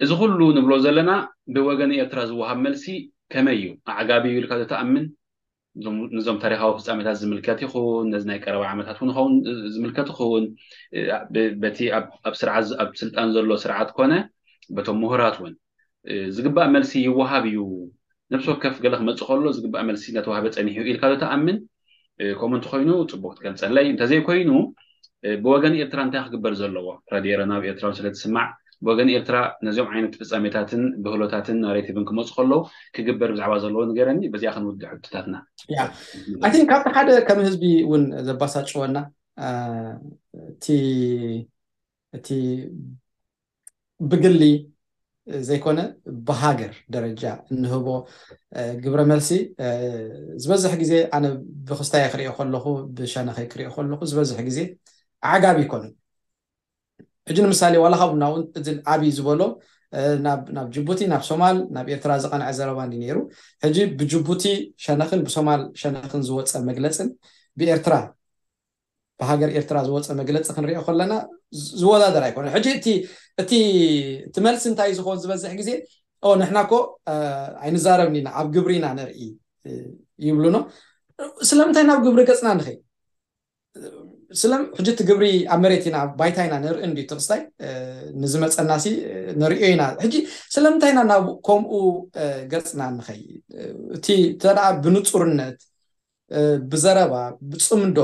እዚ ኩሉ ንብሎ ዘለና ብወገን ኤርትራ ዝወሃብ መልሲ ከመይ እዩ ኣዕጋቢ እዩ ኢልካ ተኣምን? ነዞም ታሪካዊ ፍፃሜታት ዝምልከት ይኸውን ነዚ ናይ ቀረባ ዓመታት እውን ኸውን ዝምልከት ይኸውን በቲ ኣብ ስርዓት ኣብ ስልጣን ዘሎ ስርዓት ኮነ በቶም ምሁራት እውን ዝግባእ መልሲ ይወሃብ እዩ። ነብሲ ወከፍ ገለ ክመፅእ ከሎ ዝግባእ መልሲ እናተዋህበ ፀኒሑ ኢልካ ዶ ተኣምን? ከምኡ እንተኮይኑ ፅቡቅ ክትገልፀለይ፣ እንተዘይኮይኑ ብወገን ኤርትራ እንታይ ክግበር ዘለዎ? ራድዮ ኤረና ኣብ ኤርትራውን ስለ ትስማዕ ብወገን ኤርትራ ነዚኦም ዓይነት ፍጻሜታትን ብህሎታትን ናሬቲቭን ክመፁ ከለዉ ክግበር ብዛዕባ ዘለዎ ንገረኒ። በዚኣ ክንውድእ ሕቶታትና። I think ካብቲ ሓደ ከም ህዝቢ እውን ዘባሳጭወና እቲ እቲ ብግሊ ዘይኮነ ብሃገር ደረጃ እንህቦ ግብረ መልሲ ዝበዝሕ ግዜ ኣነ ብክስታይ ክሪኦ ከለኹ ብሸነኸይ ክሪኦ ከለኹ ዝበዝሕ ግዜ ዓጋቢ ይኮኑ። ሕጂ ንምሳሌ ዋላ ካብና እውን እዚ ዓብይ ዝበሎ ናብ ጅቡቲ ናብ ሶማል ናብ ኤርትራ ዝቐንዐ ዘረባ እንዲ ነይሩ። ሕጂ ብጅቡቲ ሸነኽን ብሶማል ሸነኽን ዝወፀ መግለፅን ብኤርትራ ብሃገር ኤርትራ ዝወፀ መግለፂ ክንሪኦ ከለና ዝወዳደር ኣይኮነ። ሕጂ እቲ እቲ እቲ መልሲ እንታይ ዝኸውን ዝበዝሕ ግዜ ኦ ንሕና ኮ ኣይንዛረብን ኢና ኣብ ግብሪ ኢና ንርኢ ይብሉኖ። ስለምንታይ ናብ ግብሪ ገፅና ንኸይ ስለም ሕጂ እቲ ግብሪ ኣብ መሬት ኢና ባይታ ኢና ንርኢ እንዲ ትኽስታይ ንዝመፀና ሲ ንሪኦ ኢና። ሕጂ ስለምንታይ ኢና ናብ ከምኡ ገፅና ንኸይ እቲ ተደኣ ብንፁርነት ብዘረባ ብፅምዶ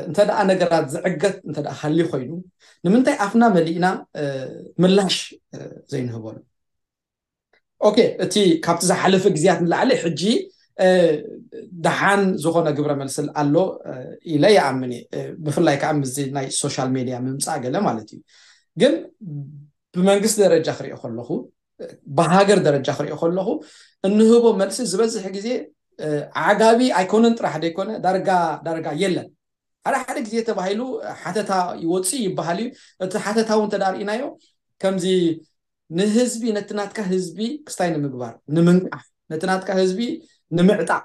እንተ ደኣ ነገራት ዝዕገት እንተ ደኣ ሃልዩ ኮይኑ ንምንታይ ኣፍና መሊእና ምላሽ ዘይንህበሉ? ኦኬ፣ እቲ ካብቲ ዝሓለፈ ግዜያት ንላዕሊ ሕጂ ደሓን ዝኾነ ግብረ መልሲ ኣሎ ኢለ ይኣምን እየ። ብፍላይ ከዓ ምስዚ ናይ ሶሻል ሜድያ ምምፃእ ገለ ማለት እዩ። ግን ብመንግስቲ ደረጃ ክሪኦ ከለኹ ብሃገር ደረጃ ክሪኦ ከለኹ እንህቦ መልሲ ዝበዝሕ ግዜ ዓጋቢ ኣይኮነን ጥራሕ ደይኮነ ዳርጋ ዳርጋ የለን። ሓደ ሓደ ግዜ ተባሂሉ ሓተታ ይወፅእ ይበሃል እዩ። እቲ ሓተታ እውን ተዳርኢናዮ ከምዚ ንህዝቢ ነቲ ናትካ ህዝቢ ክስታይ ንምግባር ንምንቃሕ ነቲ ናትካ ህዝቢ ንምዕጣቕ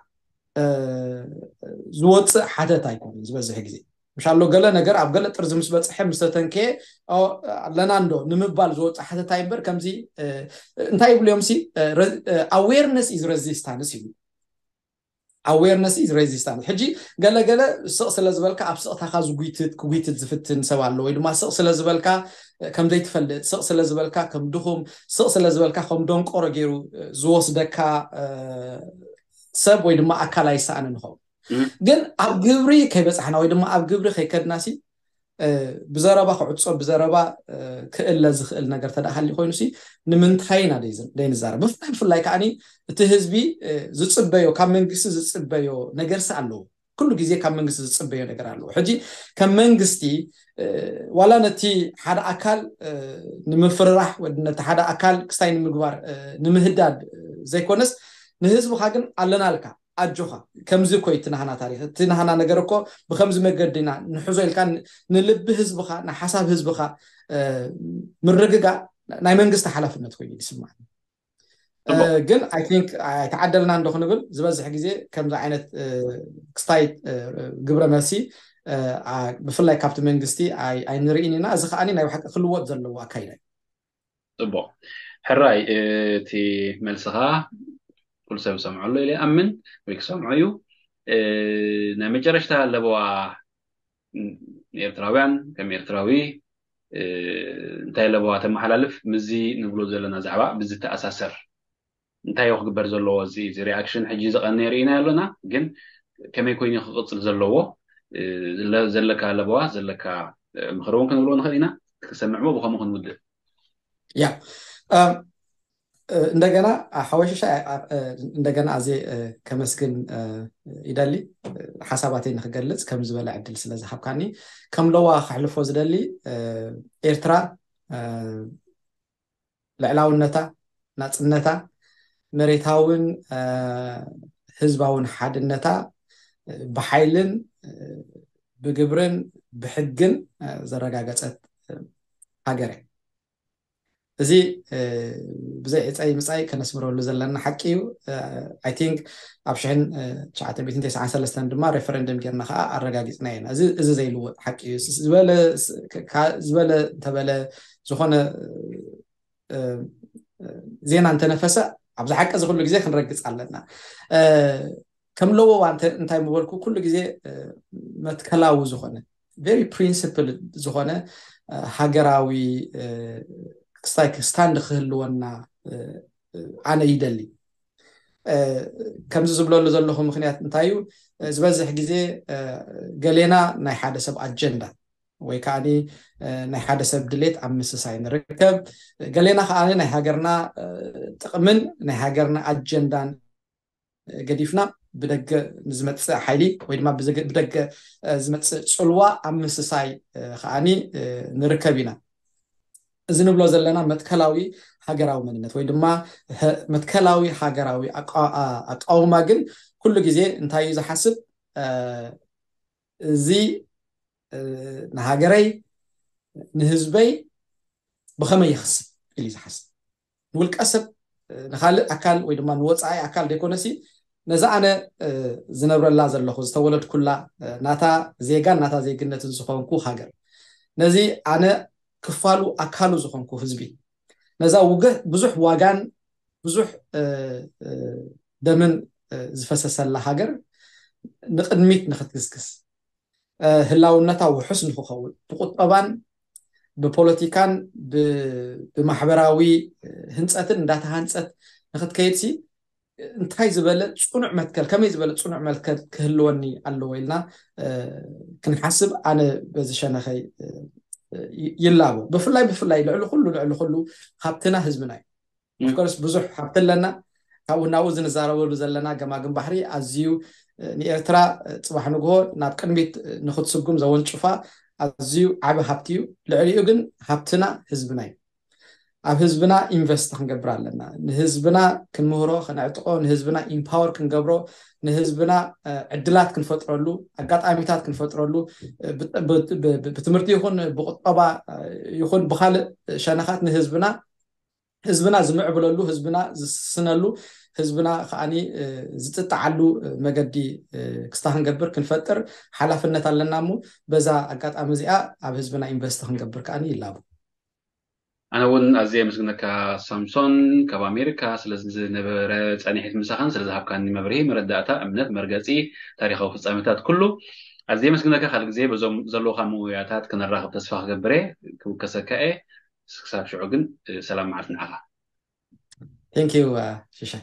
ዝወፅእ ሓተታ ኣይኮነን ዝበዝሕ ግዜ ምሻሎ ገለ ነገር ኣብ ገለ ጥርዚ ምስ በፅሐ ምስ ተተንከየ ኣለና እንዶ ንምባል ዝወፅእ ሓተታ እምበር ከምዚ እንታይ ይብሉ እዮም ሲ awareness is resistance ይብሉ። awareness is resistance። ሕጂ ገለገለ ስቕ ስለ ዝበልካ ኣብ ስቕታኻ ዝጉይትት ክጉይትት ዝፍትን ሰብ ኣሎ፣ ወይ ድማ ስቕ ስለ ዝበልካ ከም ዘይትፈልጥ፣ ስቕ ስለ ዝበልካ ከም ድኹም፣ ስቕ ስለ ዝበልካ ከም ደንቆሮ ገይሩ ዝወስደካ ሰብ ወይ ድማ ኣካል ኣይሰኣንን ይኸውን። ግን ኣብ ግብሪ ከይበፃሕና ወይ ድማ ኣብ ግብሪ ከይከድናሲ ብዘረባ ክዕፆ፣ ብዘረባ ክእለ ዝኽእል ነገር ተደኣ ሃሊ ኮይኑ ሲ ንምንታይ ኢና ደይንዛረብ? ብፍላይ ብፍላይ ከዓኒ እቲ ህዝቢ ዝፅበዮ፣ ካብ መንግስቲ ዝፅበዮ ነገር ሲ ኣለዎ። ኩሉ ግዜ ካብ መንግስቲ ዝፅበዮ ነገር ኣለዎ። ሕጂ ከም መንግስቲ ዋላ ነቲ ሓደ ኣካል ንምፍርራሕ ወ ነቲ ሓደ ኣካል ክስታይ ንምግባር ንምህዳድ ዘይኮነስ ንህዝብኻ ግን ኣለናልካ ኣጆኻ ከምዚ እኮ እቲ ናህና ታሪክ እቲ ናህና ነገር እኮ ብከምዚ መገዲ ኢና ንሕዞ ኢልካ ንልቢ ህዝብኻ ንሓሳብ ህዝብኻ ምርግጋ ናይ መንግስቲ ሓላፍነት ኮይኑ ይስማዕ። ግን I think ኣይተዓደልና እንዶ ክንብል ዝበዝሕ ግዜ ከምዚ ዓይነት ክስታይ ግብረ መልሲ ብፍላይ ካብቲ መንግስቲ ኣይንርኢን ኢና። እዚ ከዓኒ ናይ ብሓቂ ክልወጥ ዘለዎ ኣካይዳ እዩ። ፅቡቕ ሕራይ እቲ መልስኻ ኩሉ ሰብ ዝሰምዖ ኣሎ ኢለ ኣምን ወይ ክሰምዖ እዩ። ናይ መጨረሽታ ለበዋ ንኤርትራውያን ከም ኤርትራዊ እንታይ ለበዋ ተመሓላልፍ ምስዚ ንብሎ ዘለና ዛዕባ ብዝተኣሳሰር እንታይ ክግበር ዘለዎ እዚ እዚ reaction ሕጂ ዝቐነ ርኢና ኣለና ግን ከመይ ኮይኑ ክቕፅል ዘለዎ ዘለካ ለበዋ ዘለካ ምኽሪ እውን ክንብሎ ንኽእል ኢና። ክሰምዕሞ ብኸምኡ ክንውድእ ያ እንደገና ሓወሸሻ እንደገና ኣዜ ከመስግን ይደሊ ሓሳባተይ ንክገልፅ ከም ዝበለ ዕድል ስለ ዝሃብካኒ ከም ለዋ ክሕልፎ ዝደሊ ኤርትራ ልዕላውነታ ናፅነታ መሬታውን ህዝባውን ሓድነታ ብሓይልን ብግብርን ብሕግን ዘረጋገፀት ሃገር እያ። እዚ ብዘይ ዕፃይ ምፃይ ከነስምረሉ ዘለና ሓቂ እዩ። I think ኣብ ሽሕን ትሽዓተ ሚእትን ተስዓን ሰለስተን ድማ referendum ጌርና ከዓ ኣረጋጊፅና ኢና። እዚ ዘይልወጥ ሓቂ እዩ። ዝበለ እንተበለ ዝኾነ ዜና እንተነፈሰ ኣብዚ ሓቂ እዚ ኩሉ ግዜ ክንረግፅ ኣለና። ከም ለበዋ እንታይ ምበልኩ ኩሉ ግዜ መትከላዊ ዝኾነ very principle ዝኾነ ሃገራዊ ክስታይ stand ክህልወና ኣነ ይደሊ። ከምዚ ዝብለሉ ዘለኹ ምክንያት እንታይ እዩ? ዝበዝሕ ግዜ ገሌና ናይ ሓደ ሰብ ኣጀንዳ ወይ ከዓ ናይ ሓደ ሰብ ድሌት ኣብ ምስሳይ ንርከብ። ገሌና ከዓ ናይ ሃገርና ጥቕምን ናይ ሃገርና ኣጀንዳን ገዲፍና ብደገ ንዝመፅእ ሓይሊ ወይ ድማ ብደገ ዝመፅእ ፅልዋ ኣብ ምስሳይ ከዓኒ ንርከብ ኢና። እዚ ንብሎ ዘለና መትከላዊ ሃገራዊ መንነት ወይ ድማ መትከላዊ ሃገራዊ ኣቃውማ ግን ኩሉ ግዜ እንታይ እዩ ዝሓስብ? እዚ ንሃገረይ ንህዝበይ ብኸመይ ይኽስብ ኢሉ ዝሓስብ ንውልቀ ሰብ ንካልእ ኣካል ወይ ድማ ንወፃኢ ኣካል ዘይኮነሲ ነዛ ኣነ ዝነብረላ ዘለኹ ዝተወለድኩላ ናታ ዜጋን ናታ ዜግነትን ዝኾንኩ ሃገር ነዚ ኣነ ክፋሉ ኣካሉ ዝኾንኩ ህዝቢ ነዛ ውገ ብዙሕ ዋጋን ብዙሕ ደምን ዝፈሰሰላ ሃገር ንቅድሚት ንክትግስግስ ህላውነታ ውሑስ ንክኸውን ብቁጠባን ብፖለቲካን ብማሕበራዊ ህንፀትን እንዳተሃንፀት ንክትከይድሲ እንታይ ዝበለ ፅኑዕ መትከል ከመይ ዝበለ ፅኑዕ መትከል ክህልወኒ ኣለዎ ኢልና ክንሓስብ ኣነ በዚ ሸነኸይ ይላቦ። ብፍላይ ብፍላይ ልዕሊ ኩሉ ልዕሊ ኩሉ ሃብትና ህዝብና እዩ። ኦፍኮርስ ብዙሕ ሃብቲ ኣለና። ካብኡ ናብኡ ዝንዛረበሉ ዘለና ገማግም ባሕሪ ኣዝዩ ንኤርትራ ፅባሕ ንግሆ ናብ ቅድሚት ንክትስጉም ዘወንጭፋ ኣዝዩ ዓቢ ሃብቲ እዩ። ልዕሊኡ ግን ሃብትና ህዝብና እዩ። ኣብ ህዝብና ኢንቨስት ክንገብር ኣለና። ንህዝብና ክንምህሮ ከነዕጥቆ፣ ንህዝብና ኢምፓወር ክንገብሮ፣ ንህዝብና ዕድላት ክንፈጥረሉ፣ ኣጋጣሚታት ክንፈጥረሉ ብትምህርቲ ይኹን ብቁጠባ ይኹን ብካልእ ሸነኻት ንህዝብና ህዝብና ዝምዕብለሉ ህዝብና ዝስስነሉ ህዝብና ከዓኒ ዝጥጣዓሉ መገዲ ክስታ ክንገብር ክንፈጥር ሓላፍነት ኣለና እሞ በዛ ኣጋጣሚ እዚኣ ኣብ ህዝብና ኢንቨስት ክንገብር ከዓኒ ይላቡ። ኣነ እውን ኣዝየ የመስግነካ ሳምሶን፣ ካብ ኣሜሪካ፣ ስለዚ ዝነበረ ጸኒሒት ምሳኻን ስለዝሃብካኒ መብርሂ፣ መረዳእታ፣ እምነት፣ መርገጺ፣ ታሪኻዊ ፍጻሜታት፣ ኩሉ ኣዝየ የመስግነካ። ካልእ ግዜ በዞም ዘለውካ መወያታት ክነራኽብ ተስፋ ክገብር እየ። ክውከሰካ እየ። ክሳብ ሽዑ ግን ሰላም መዓልቲ ንዓኻ። Thank you, uh, ሽሻይ።